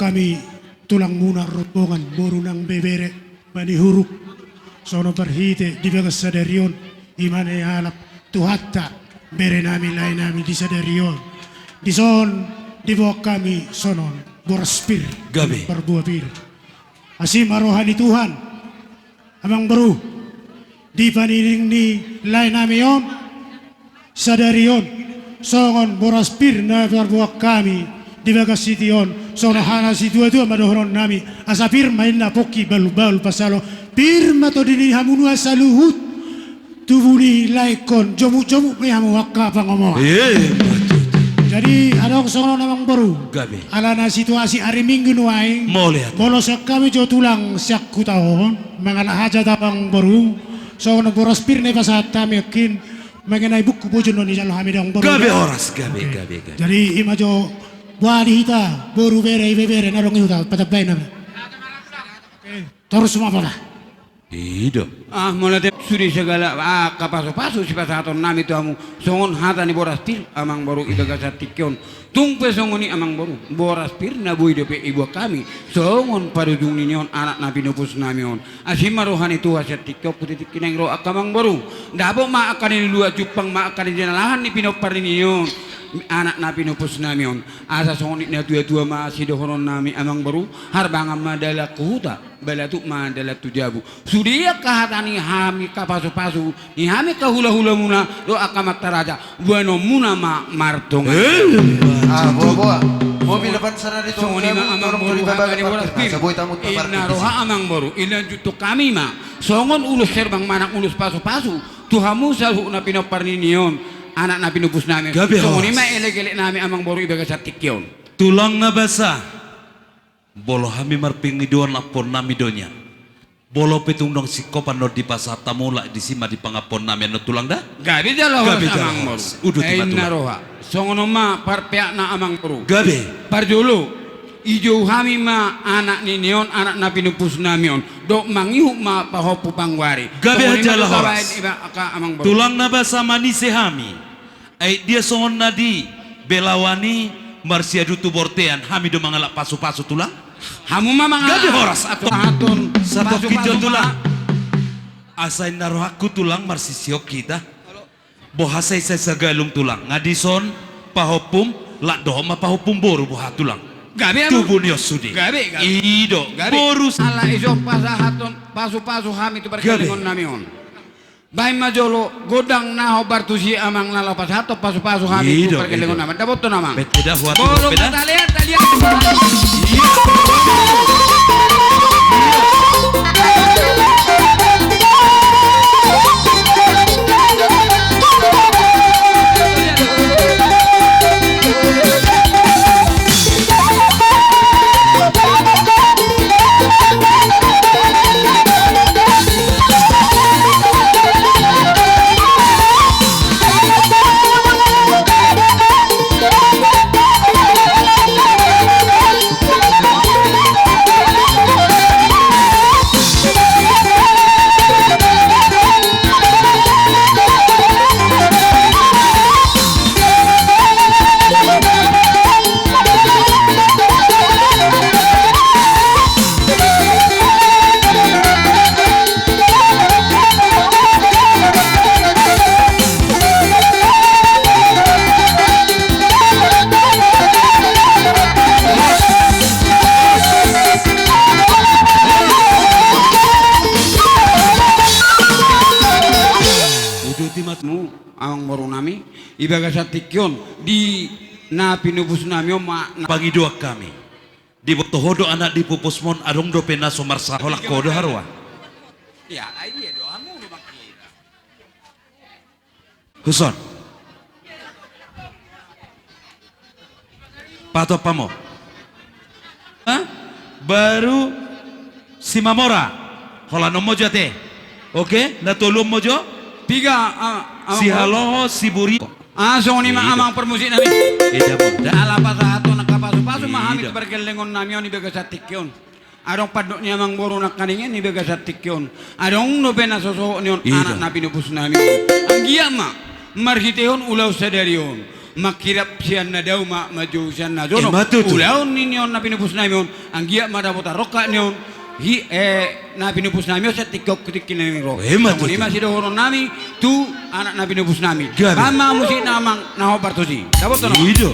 hami tulangmuna rombongan boru nang bebere manihuruk, songon marhite di bagas sadari on, i ma na ialap Tuhanta bere nami lae nami di sadari on. Dison diboan hami songon boras pir, gabe, parbue pir. Asi ma roha ni Tuhan, amang boru, di paniding ni lae nami on, sadari on, songon boras pir na parboan hami di bagas siti on, songon hata ni situatua ma dohonon nami, asa pir ma inna pongki bahulbahul pansalongan, pir ma tondi ni hamunuan saluhut tubu ni laengkon, jomukjomuk ma i hamu angka pangomoan. Jadi adong songon on amang boru. Gabe. Alana situasi ari Minggu nuaeng. Molo sian hami jo tulang sian huta on, mangalap hajat amang boru, songon boras pir na ipasahat hami nangkin, mengenai buku bojong do na nijalo hami da amang boru. Gabe horas, gabe, gabe, gabe. Jadi i ma jo, boha di hita boru, bere, ibebere na adong di huta, patambai nama. Torus ma pala. I do. Ah, molo ate sude sagala angka pasupasu sipasahaton nami tu hamu, songon hata ni boras pir amang boru, i bagasan tingki on. Tung pe songon i amang boru, boras pir na boi dope iboan hami, songon parujung ni on anak na pinupus nami on. Asi ma roha ni Tuhan sian tingki on tu tingki na naeng ro angka amang boru. Dapot ma angka na niluluan, jumpang ma angka na jinalahan ni pinompar ni on, anak na pinupus nami on. Asa songon i na tuatua ma sidohonon nami amang boru, harbangan ma dalan tu huta, balatuk ma dalan tu jabu. Sude angka hata ni hami angka pasupasu, ni hami angka hulahulamuna dohot angka amanta raja, boanonmuna ma martonga. Ah, boa, boa. Mobil depan sana di tong. Songon i ma amang boru, hata ni boras pir. Asa boi tamu tabar. Inna roha amang boru, ilanjuthon hami ma songon ulos herbang manang ulos pasupasu tu hamu saluhut na pinompar ni on, anak na pinupus nami. Gabe horas. Songon i ma elekelek nami amang boru i bagasan tingki on. Tulang na basa. Molo hami marpangidoan, ampuon nami do nian. Molo pe tung dang singkop annon dipasahat hamu, laos disi ma di pangampuon nami annon tulang da. Gabe jala horas amang boru. Uduti ma tulang. Inna roha. Songon on ma parpeakna amang boru. Gabe. Parjolo, ijou hami ma anak ni on, anak na pinupus nami on, dohot mangihut ma pahompu panggoari. Gabe jala horas. Tulang na basa, manise hami. Ai dia songon na di Belawan i marsiadu tu bortean, hami do mangalap pasupasu tulang. Hamu ma mangalap. Gabe horas. Atu hatun satongkin jo pasupasu tulang. Asa inna rohangku tulang, marsisihon hita. Boha sai, sai sagalung tulang, nga dison pahompum, laos dohot ma pahompum boru, boha tulang. Gabe, amang. Tubu ni on sude. Gabe, gabe. I do. Gabe. Boru. Ala ison pasahaton pasupasu hami tu parkelengon nami on. Baen ma jolo gondang na hombar tusi amang, na laho pasahathon pasupasu hami tu parkelengon nami on. Dapothon amang. Bete da, huatu. Molo bete da. Talean, talean. Uduti ma tulang, amang boru nami, di bagasan tingki on, di na pinupus nami on ma na pangidoan hami. Diboto ho do anak di pupusmon, adong dope na so marsahola, ho do haroa. Ia, ai dia do, hamu do mangkira. Huson. Pahatop hamu. Ha? Baru Simamora. Holan on ma jo ate. Oke, na tolu on ma jo. Piga, ah, ah, Sihaloho, Siburi. Ah, songon i ma amang parmusik nami. Eda, eda. Ala pasahaton angka pasupasu ma hami tu parkelengon nami on di bagasan tingki on. Adong pandok ni amang boru nangkaningan di bagasan tingki on. Adong dope na so sohot ni on anak na pinupus nami on. Anggiat ma marhitehon ulaon sadari on, Mangkirap sian na dao ma, manjou sian na jonok. Ima tutu. Ulaon ni on na pinupus nami on, anggiat ma dapotan rongkap ni on, hi, eh, na pinupus nami on sian tingki on tu tingki na naeng ro. Ima tutu. Songon i ma sidohonon nami tu anak na pinupus nami. Gabe. Bahen ma musik na amang na hombar tusi. Dapotan ma. I do.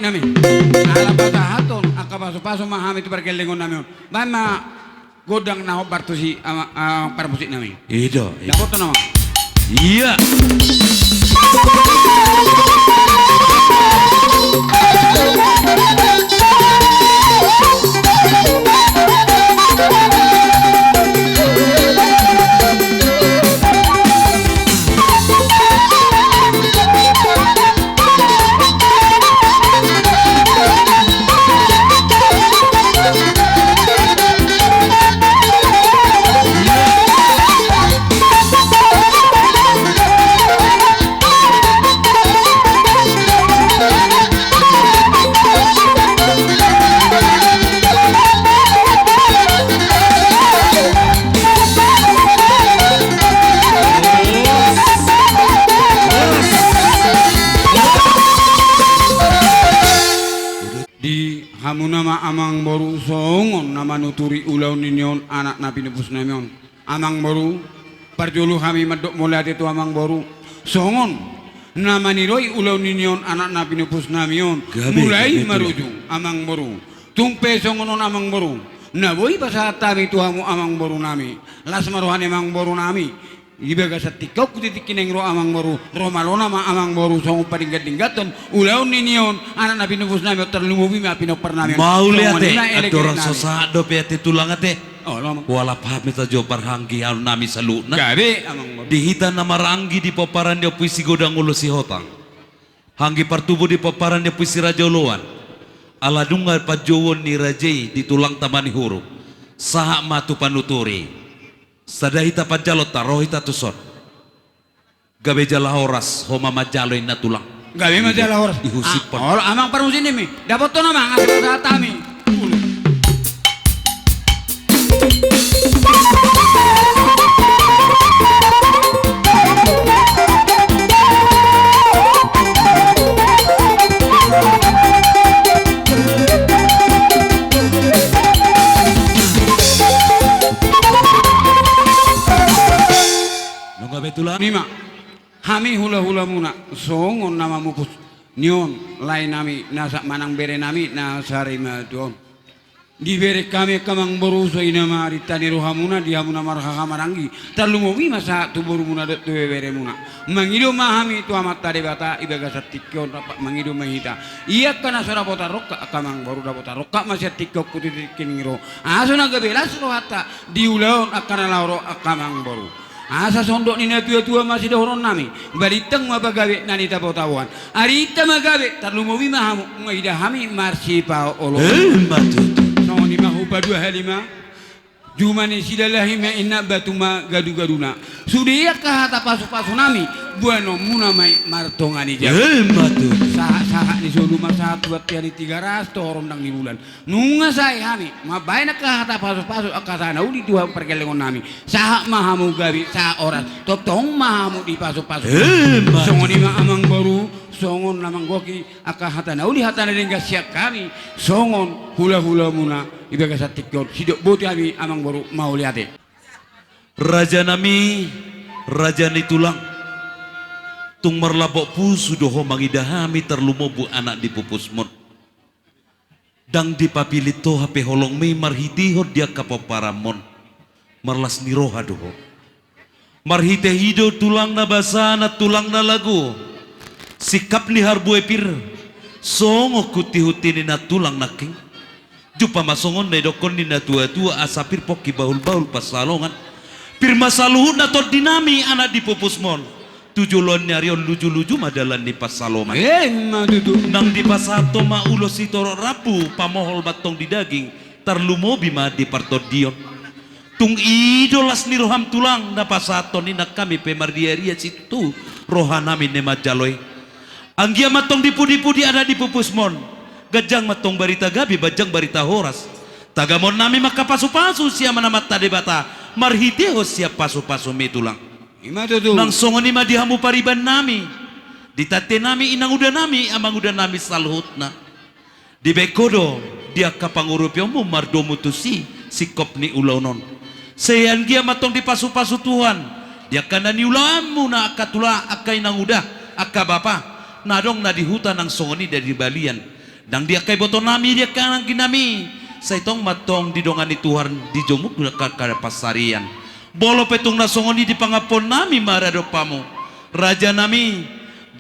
Nami. Ala pasahathon angka pasupasu ma hami tu pargellengon nami on. Bahen ma gondang na hombar tusi, ama, ama parmusik nami. I do, i do. Dapotan nama. Ia. Di hamuna ma amangboru songon na manuturi ulaon ni on anak na pinupus nami on. Amangboru, parjolo hami mandok mauliate tu amangboru songon na maniroi ulaon ni on anak na pinupus nami on. Gabe, mulai gabe, marujung, amangboru. Tung pe songon on amangboru, na boi pasahat hami tu hamu amangboru nami. Las ma roha ni amangboru nami. Di bagasan tingki on tu tingki naeng ro amangboru, ro ma lona ma amangboru songon padinggan-dingganhon ulaon ni on anak na pinupus nami on, tarlumobi ma pinompar nami on. Mauliate. Songon i ma elek-elek nami. Andorang so sahat dope ate tulang ate. Olo, amang. Hualap hami sajo parhanggiaon nami saluhutna. Gabe, amangboru. Di hita na maranggi di pomparan ni Ompu i Sigodang Ulos Sihotang, anggi partubu di pomparan ni Ompu i Si Raja Oloan, ala nunga panjouon ni raja i di tulangta Manihuruk, sahat ma tu panuturi. Sada hita panjaloonta, ro hita tuson. Gabe jala horas, ho ma manjalo inna tulang. Gabe ma jala horas. Ihusip. Ah, olo, amang parmusik nami. Dapothon, amang, asa pasahat hami. Nunga be tulang. Nima. Hami hula-hulamuna, songon na mamupus ni on, lae nami, na sa-, manang bere nami, na sarimatua on. Dibereng hami angka amangboru, songon i ma rintang ni rohamuna di hamuna marhaha maranggi. Tarlumobi ma sahat tu borumuna dohot tu beberemuna. Mangido ma hami tu Amanta Debata di bagasan tingki on, rap mangido ma hita. Ia angka na so dapotan rongkap angka amangboru, dapotan rongkap ma sian tingki on tu tingki ni ro. Asa na gabe las rohanta di ulaon angka na laho ro angka amangboru. Asa songon dok ni na tuatua ma sidohononnami, balintang ma pagabe na nitabo taboan. Arinta ma gabe, tarlumobi ma hamu, nunga ida hami marsipaoloan. Emma tutu. Songon i ma hupaduahali ma. Juma ni silalahi ma inna, batu ma gadugaduna. Sude angka hata pasupasumuna, boanonmuna ma i martonga ni jabu. Emma tutu. Sahatsahat ni solu ma sahat tu bontean ni Tigaras, tohor rondang ni bulan. Nunga sae hami mambahen angka hata pasupasu, angka hata na uli tu hamu pargellengonnami. Sahat ma hamu gabe, sahat horas, tongtong ma hamu dipasupasu. Emma. Songon i ma amangboru, songon na manggohi angka hata na uli, hata na denggan sian hami, songon hulahulamuna di bagasan tingki on. Sidok boti hami amangboru, mauliate. Rajanami, raja ni tulang, tung marlambok pusu do ho mangida hami tarlumobi anak ni pupusmon. Ndang dipapillit ho hape holongmi marhitehon di angka pomparanmon. Marlas ni roha do ho. Marhite i do tulang na basa, nantulang na lagu, singkap ni harbue pir, songon huntihunti ni nantulang nangkin. Jumpa ma songon na nidokkon ni na tuatua, asa pir pongki bahulbahul pansalongan. Pir ma saluhutna tondinami anak ni pupusmon. Tu joloan ni ari on lujuluju ma dalan ni pansalongan. Emma tutu. Ndang dipasahat ho ma ulos sitorop rambu, pamohol ma antong di daging, tarlumobi ma di partondion. Tung i do las ni roham tulang na pasahathon i, nang hami pe marriaria situ rohanami na manjalo i. Anggiat ma antong dipudipudi anak ni pupusmon, ganjang ma antong barita gabe, ganjang barita horas. Tagamonnami ma angka pasupasu sian Amanta Debata, marhitehon sian pasupasumi tulang. Ima tutu. Nang songon i ma di hamu paribannami, di tantenami, inangudanami, amangudanami saluhutna. Dibaen ho do di angka pangurupionmu mardomu tusi singkop ni ulaon on. Sai anggiat ma antong dipasupasu Tuhan di angka na niulaanmuna angka tulang, angka inanguda, angka bapa, na adong na di huta nang songon i na di balian. Ndang di angka ibotonami, di angka angginami, sai tong ma antong didongani Tuhan, dijomuk do angka, angka pansarian. Molo pe tung na songon i di pangampuonnami maradophon hamu, rajanami,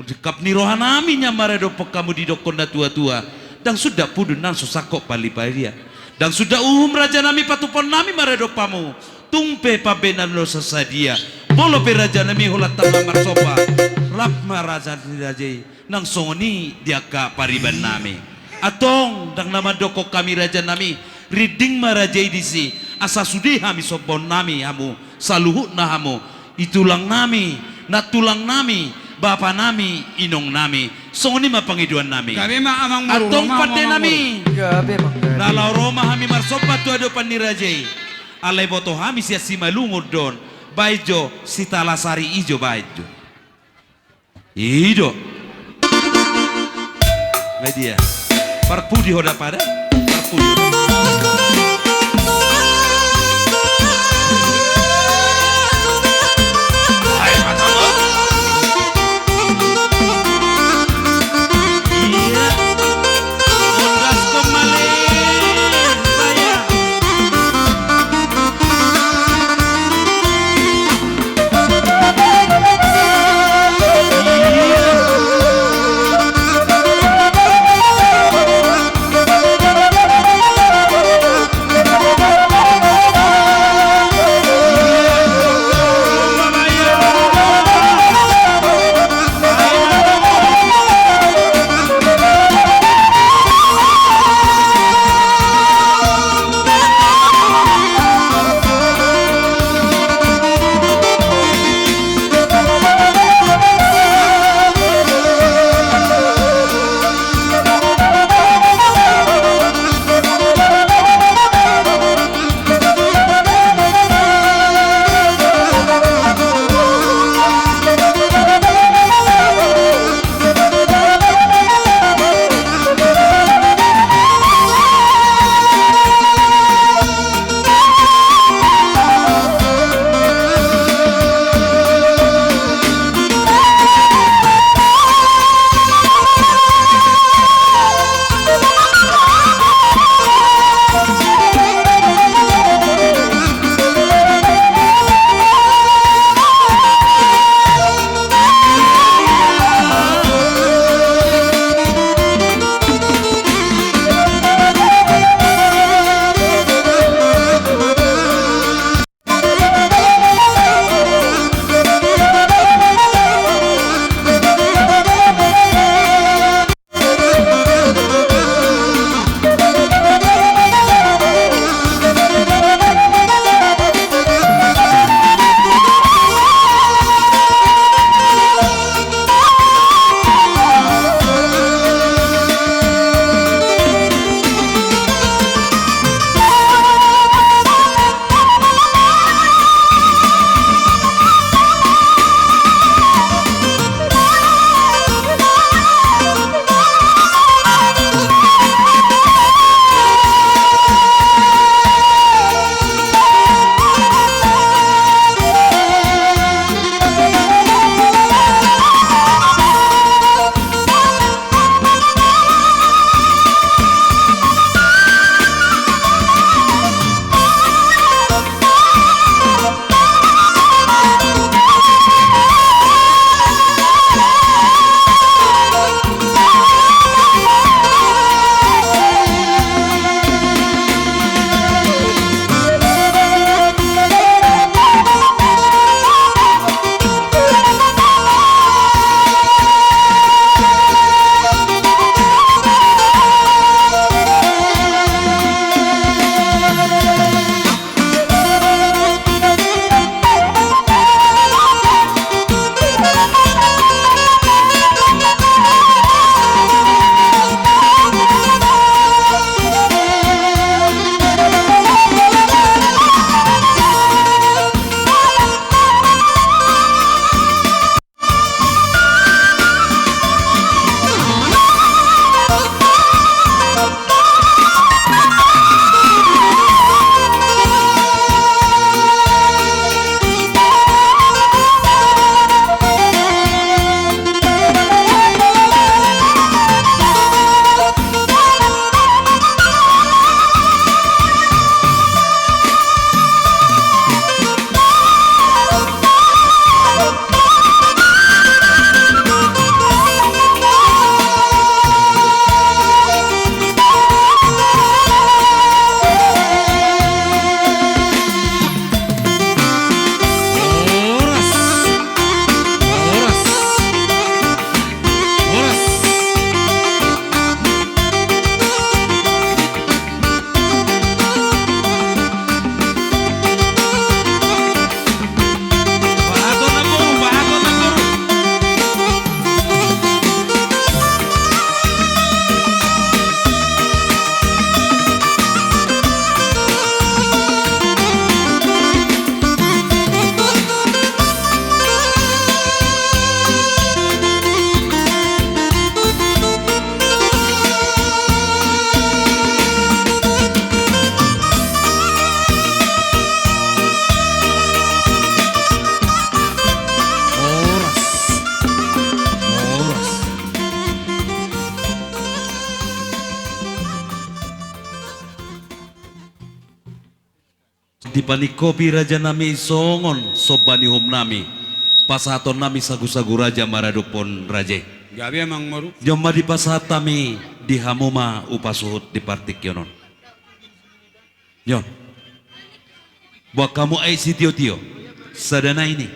singkap ni rohanami nian maradophon hamu, didokkon na tuatua, ndang suda pudun nang so sangkop palipalia. Ndang suda uhum rajanami patupaonnami maradophon hamu, tung pe pambahenan do so sadia. Molo pe rajanami holan tama marsomba, rap ma raja ni raja i. Nang songon i di angka paribannami. Antong ndang na mandokkon hami rajanami, rinding ma raja i disi, asa sude hami sombaonnami hamu, saluhutna hamu, i tulangnami, nantulangnami, bapanami, inongnami. Songon i ma pangidoannami. Gabe ma amangboru. Antong pandenami. Gabe ma. Na laho ro ma hami marsomba tu adopan ni raja i. Alai boto hami sian Simalungun do on. Baen jo, Sitalasari i jo baen jo. I do. Nga dia. Parpudi ho da pada. Parpudi. Dipaningkopi raja nami songon somba ni uhum nami, pasahaton nami sagu-sagu raja maradophon raja i. Gabe amang boru. Nion ma dipasahat hami di hamu ma upa suhut di partingkian on. Nion. Boan hamu aek sitio-tio. Sada nai ni.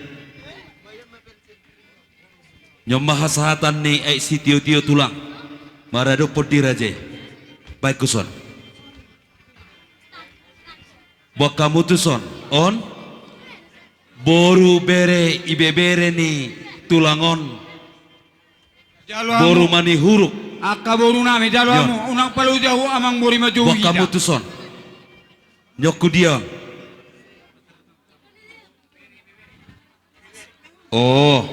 Nion ma hasahatan ni aek sitio-tio tulang. Maradophon di raja i. Baen tuson. Boan hamu tuson. On. Boru bere ibebere ni tulang on. Jalo hamu. Boru Manihuruk. Angka boru nami, jalo hamu. Nion. Unang paloja ho amang boru i ma jou hita. Boan hamu tuson. Nion tu dia. Oh.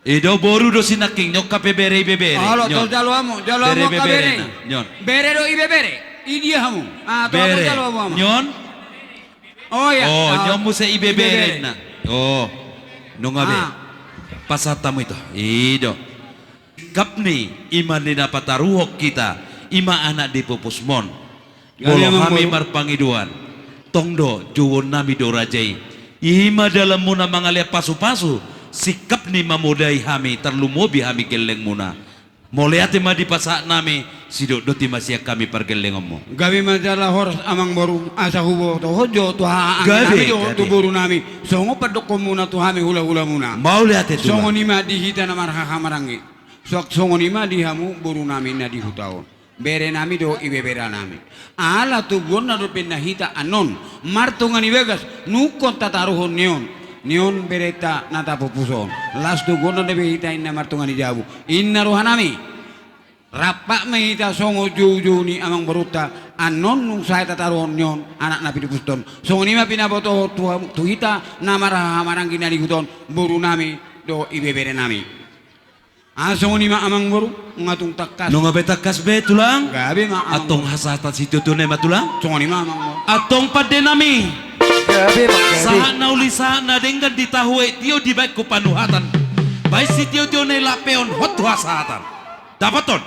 I do boru do sinangkin, nion angka pe bere ibebere. Olo, nion. Jalo hamu, jalo hamu angka bere. Bere ibebere na, nion. Bere do ibebere. I dia hamu? Ah, tu hamu. Bere. Jalo hamu amang. Nion. Oh, iya. Oh, ah, nion muse ibebere na. Oh. Nunga be. Ah. Pasahat hamu ito. I do. Sikap ni i ma na pataruhon hita, i ma anak ni pupusmon. Gabe amang boru. Molo hami marpangidoan, tong do jouon nami do raja i. I ma dalanmuna mangalean pasu-pasu, sikap ni mamodai hami, tarlumobi hami gellengmuna. Mauliate ma dipasahat nami, sidok doti ma sian hami pargellengonmu. Gabe ma jala horas amang boru, asa huboto ho jo tu haha anggi nami do, gabe, tu boru nami. Songon pandokhonmuna tu hami hula-hulamuna. Mauliate tulang. Songon i ma di hita na marhahamaranggi. Suang songon i ma di hamu boru nami na di huta on. Bere nami do ibebere nami. Ala tubuanna dope na hita annon. Martonga ni bagas, nunga tataruhon nion. Nion berenta na tapupuson. Las tubuanna dope hita inna martonga ni jabu. Inna roha nami. Rap ma hita songon jou-jou ni amang borunta. Annon nunga sae tataruhon nion anak na pinapuson. Songon i ma pinabotohon tu, tu hita na marhahamaranggi na di huta on. Boru nami do ibebere nami. Ah, songon i ma amang boru, nunga tung tangkas. Nunga be tangkas be tulang. Gabe ma amang boru. Antong hasahatan sitio-tio nai ma tulang. Songon i ma amang boru. Antong pande nami. Gabe ma, gabe. Sahat na uli sahat na denggan di tahu aek tio dibaen tu panuhatan. Baen sitio-tio nai lape on hot tu hasahatan. Dapothon.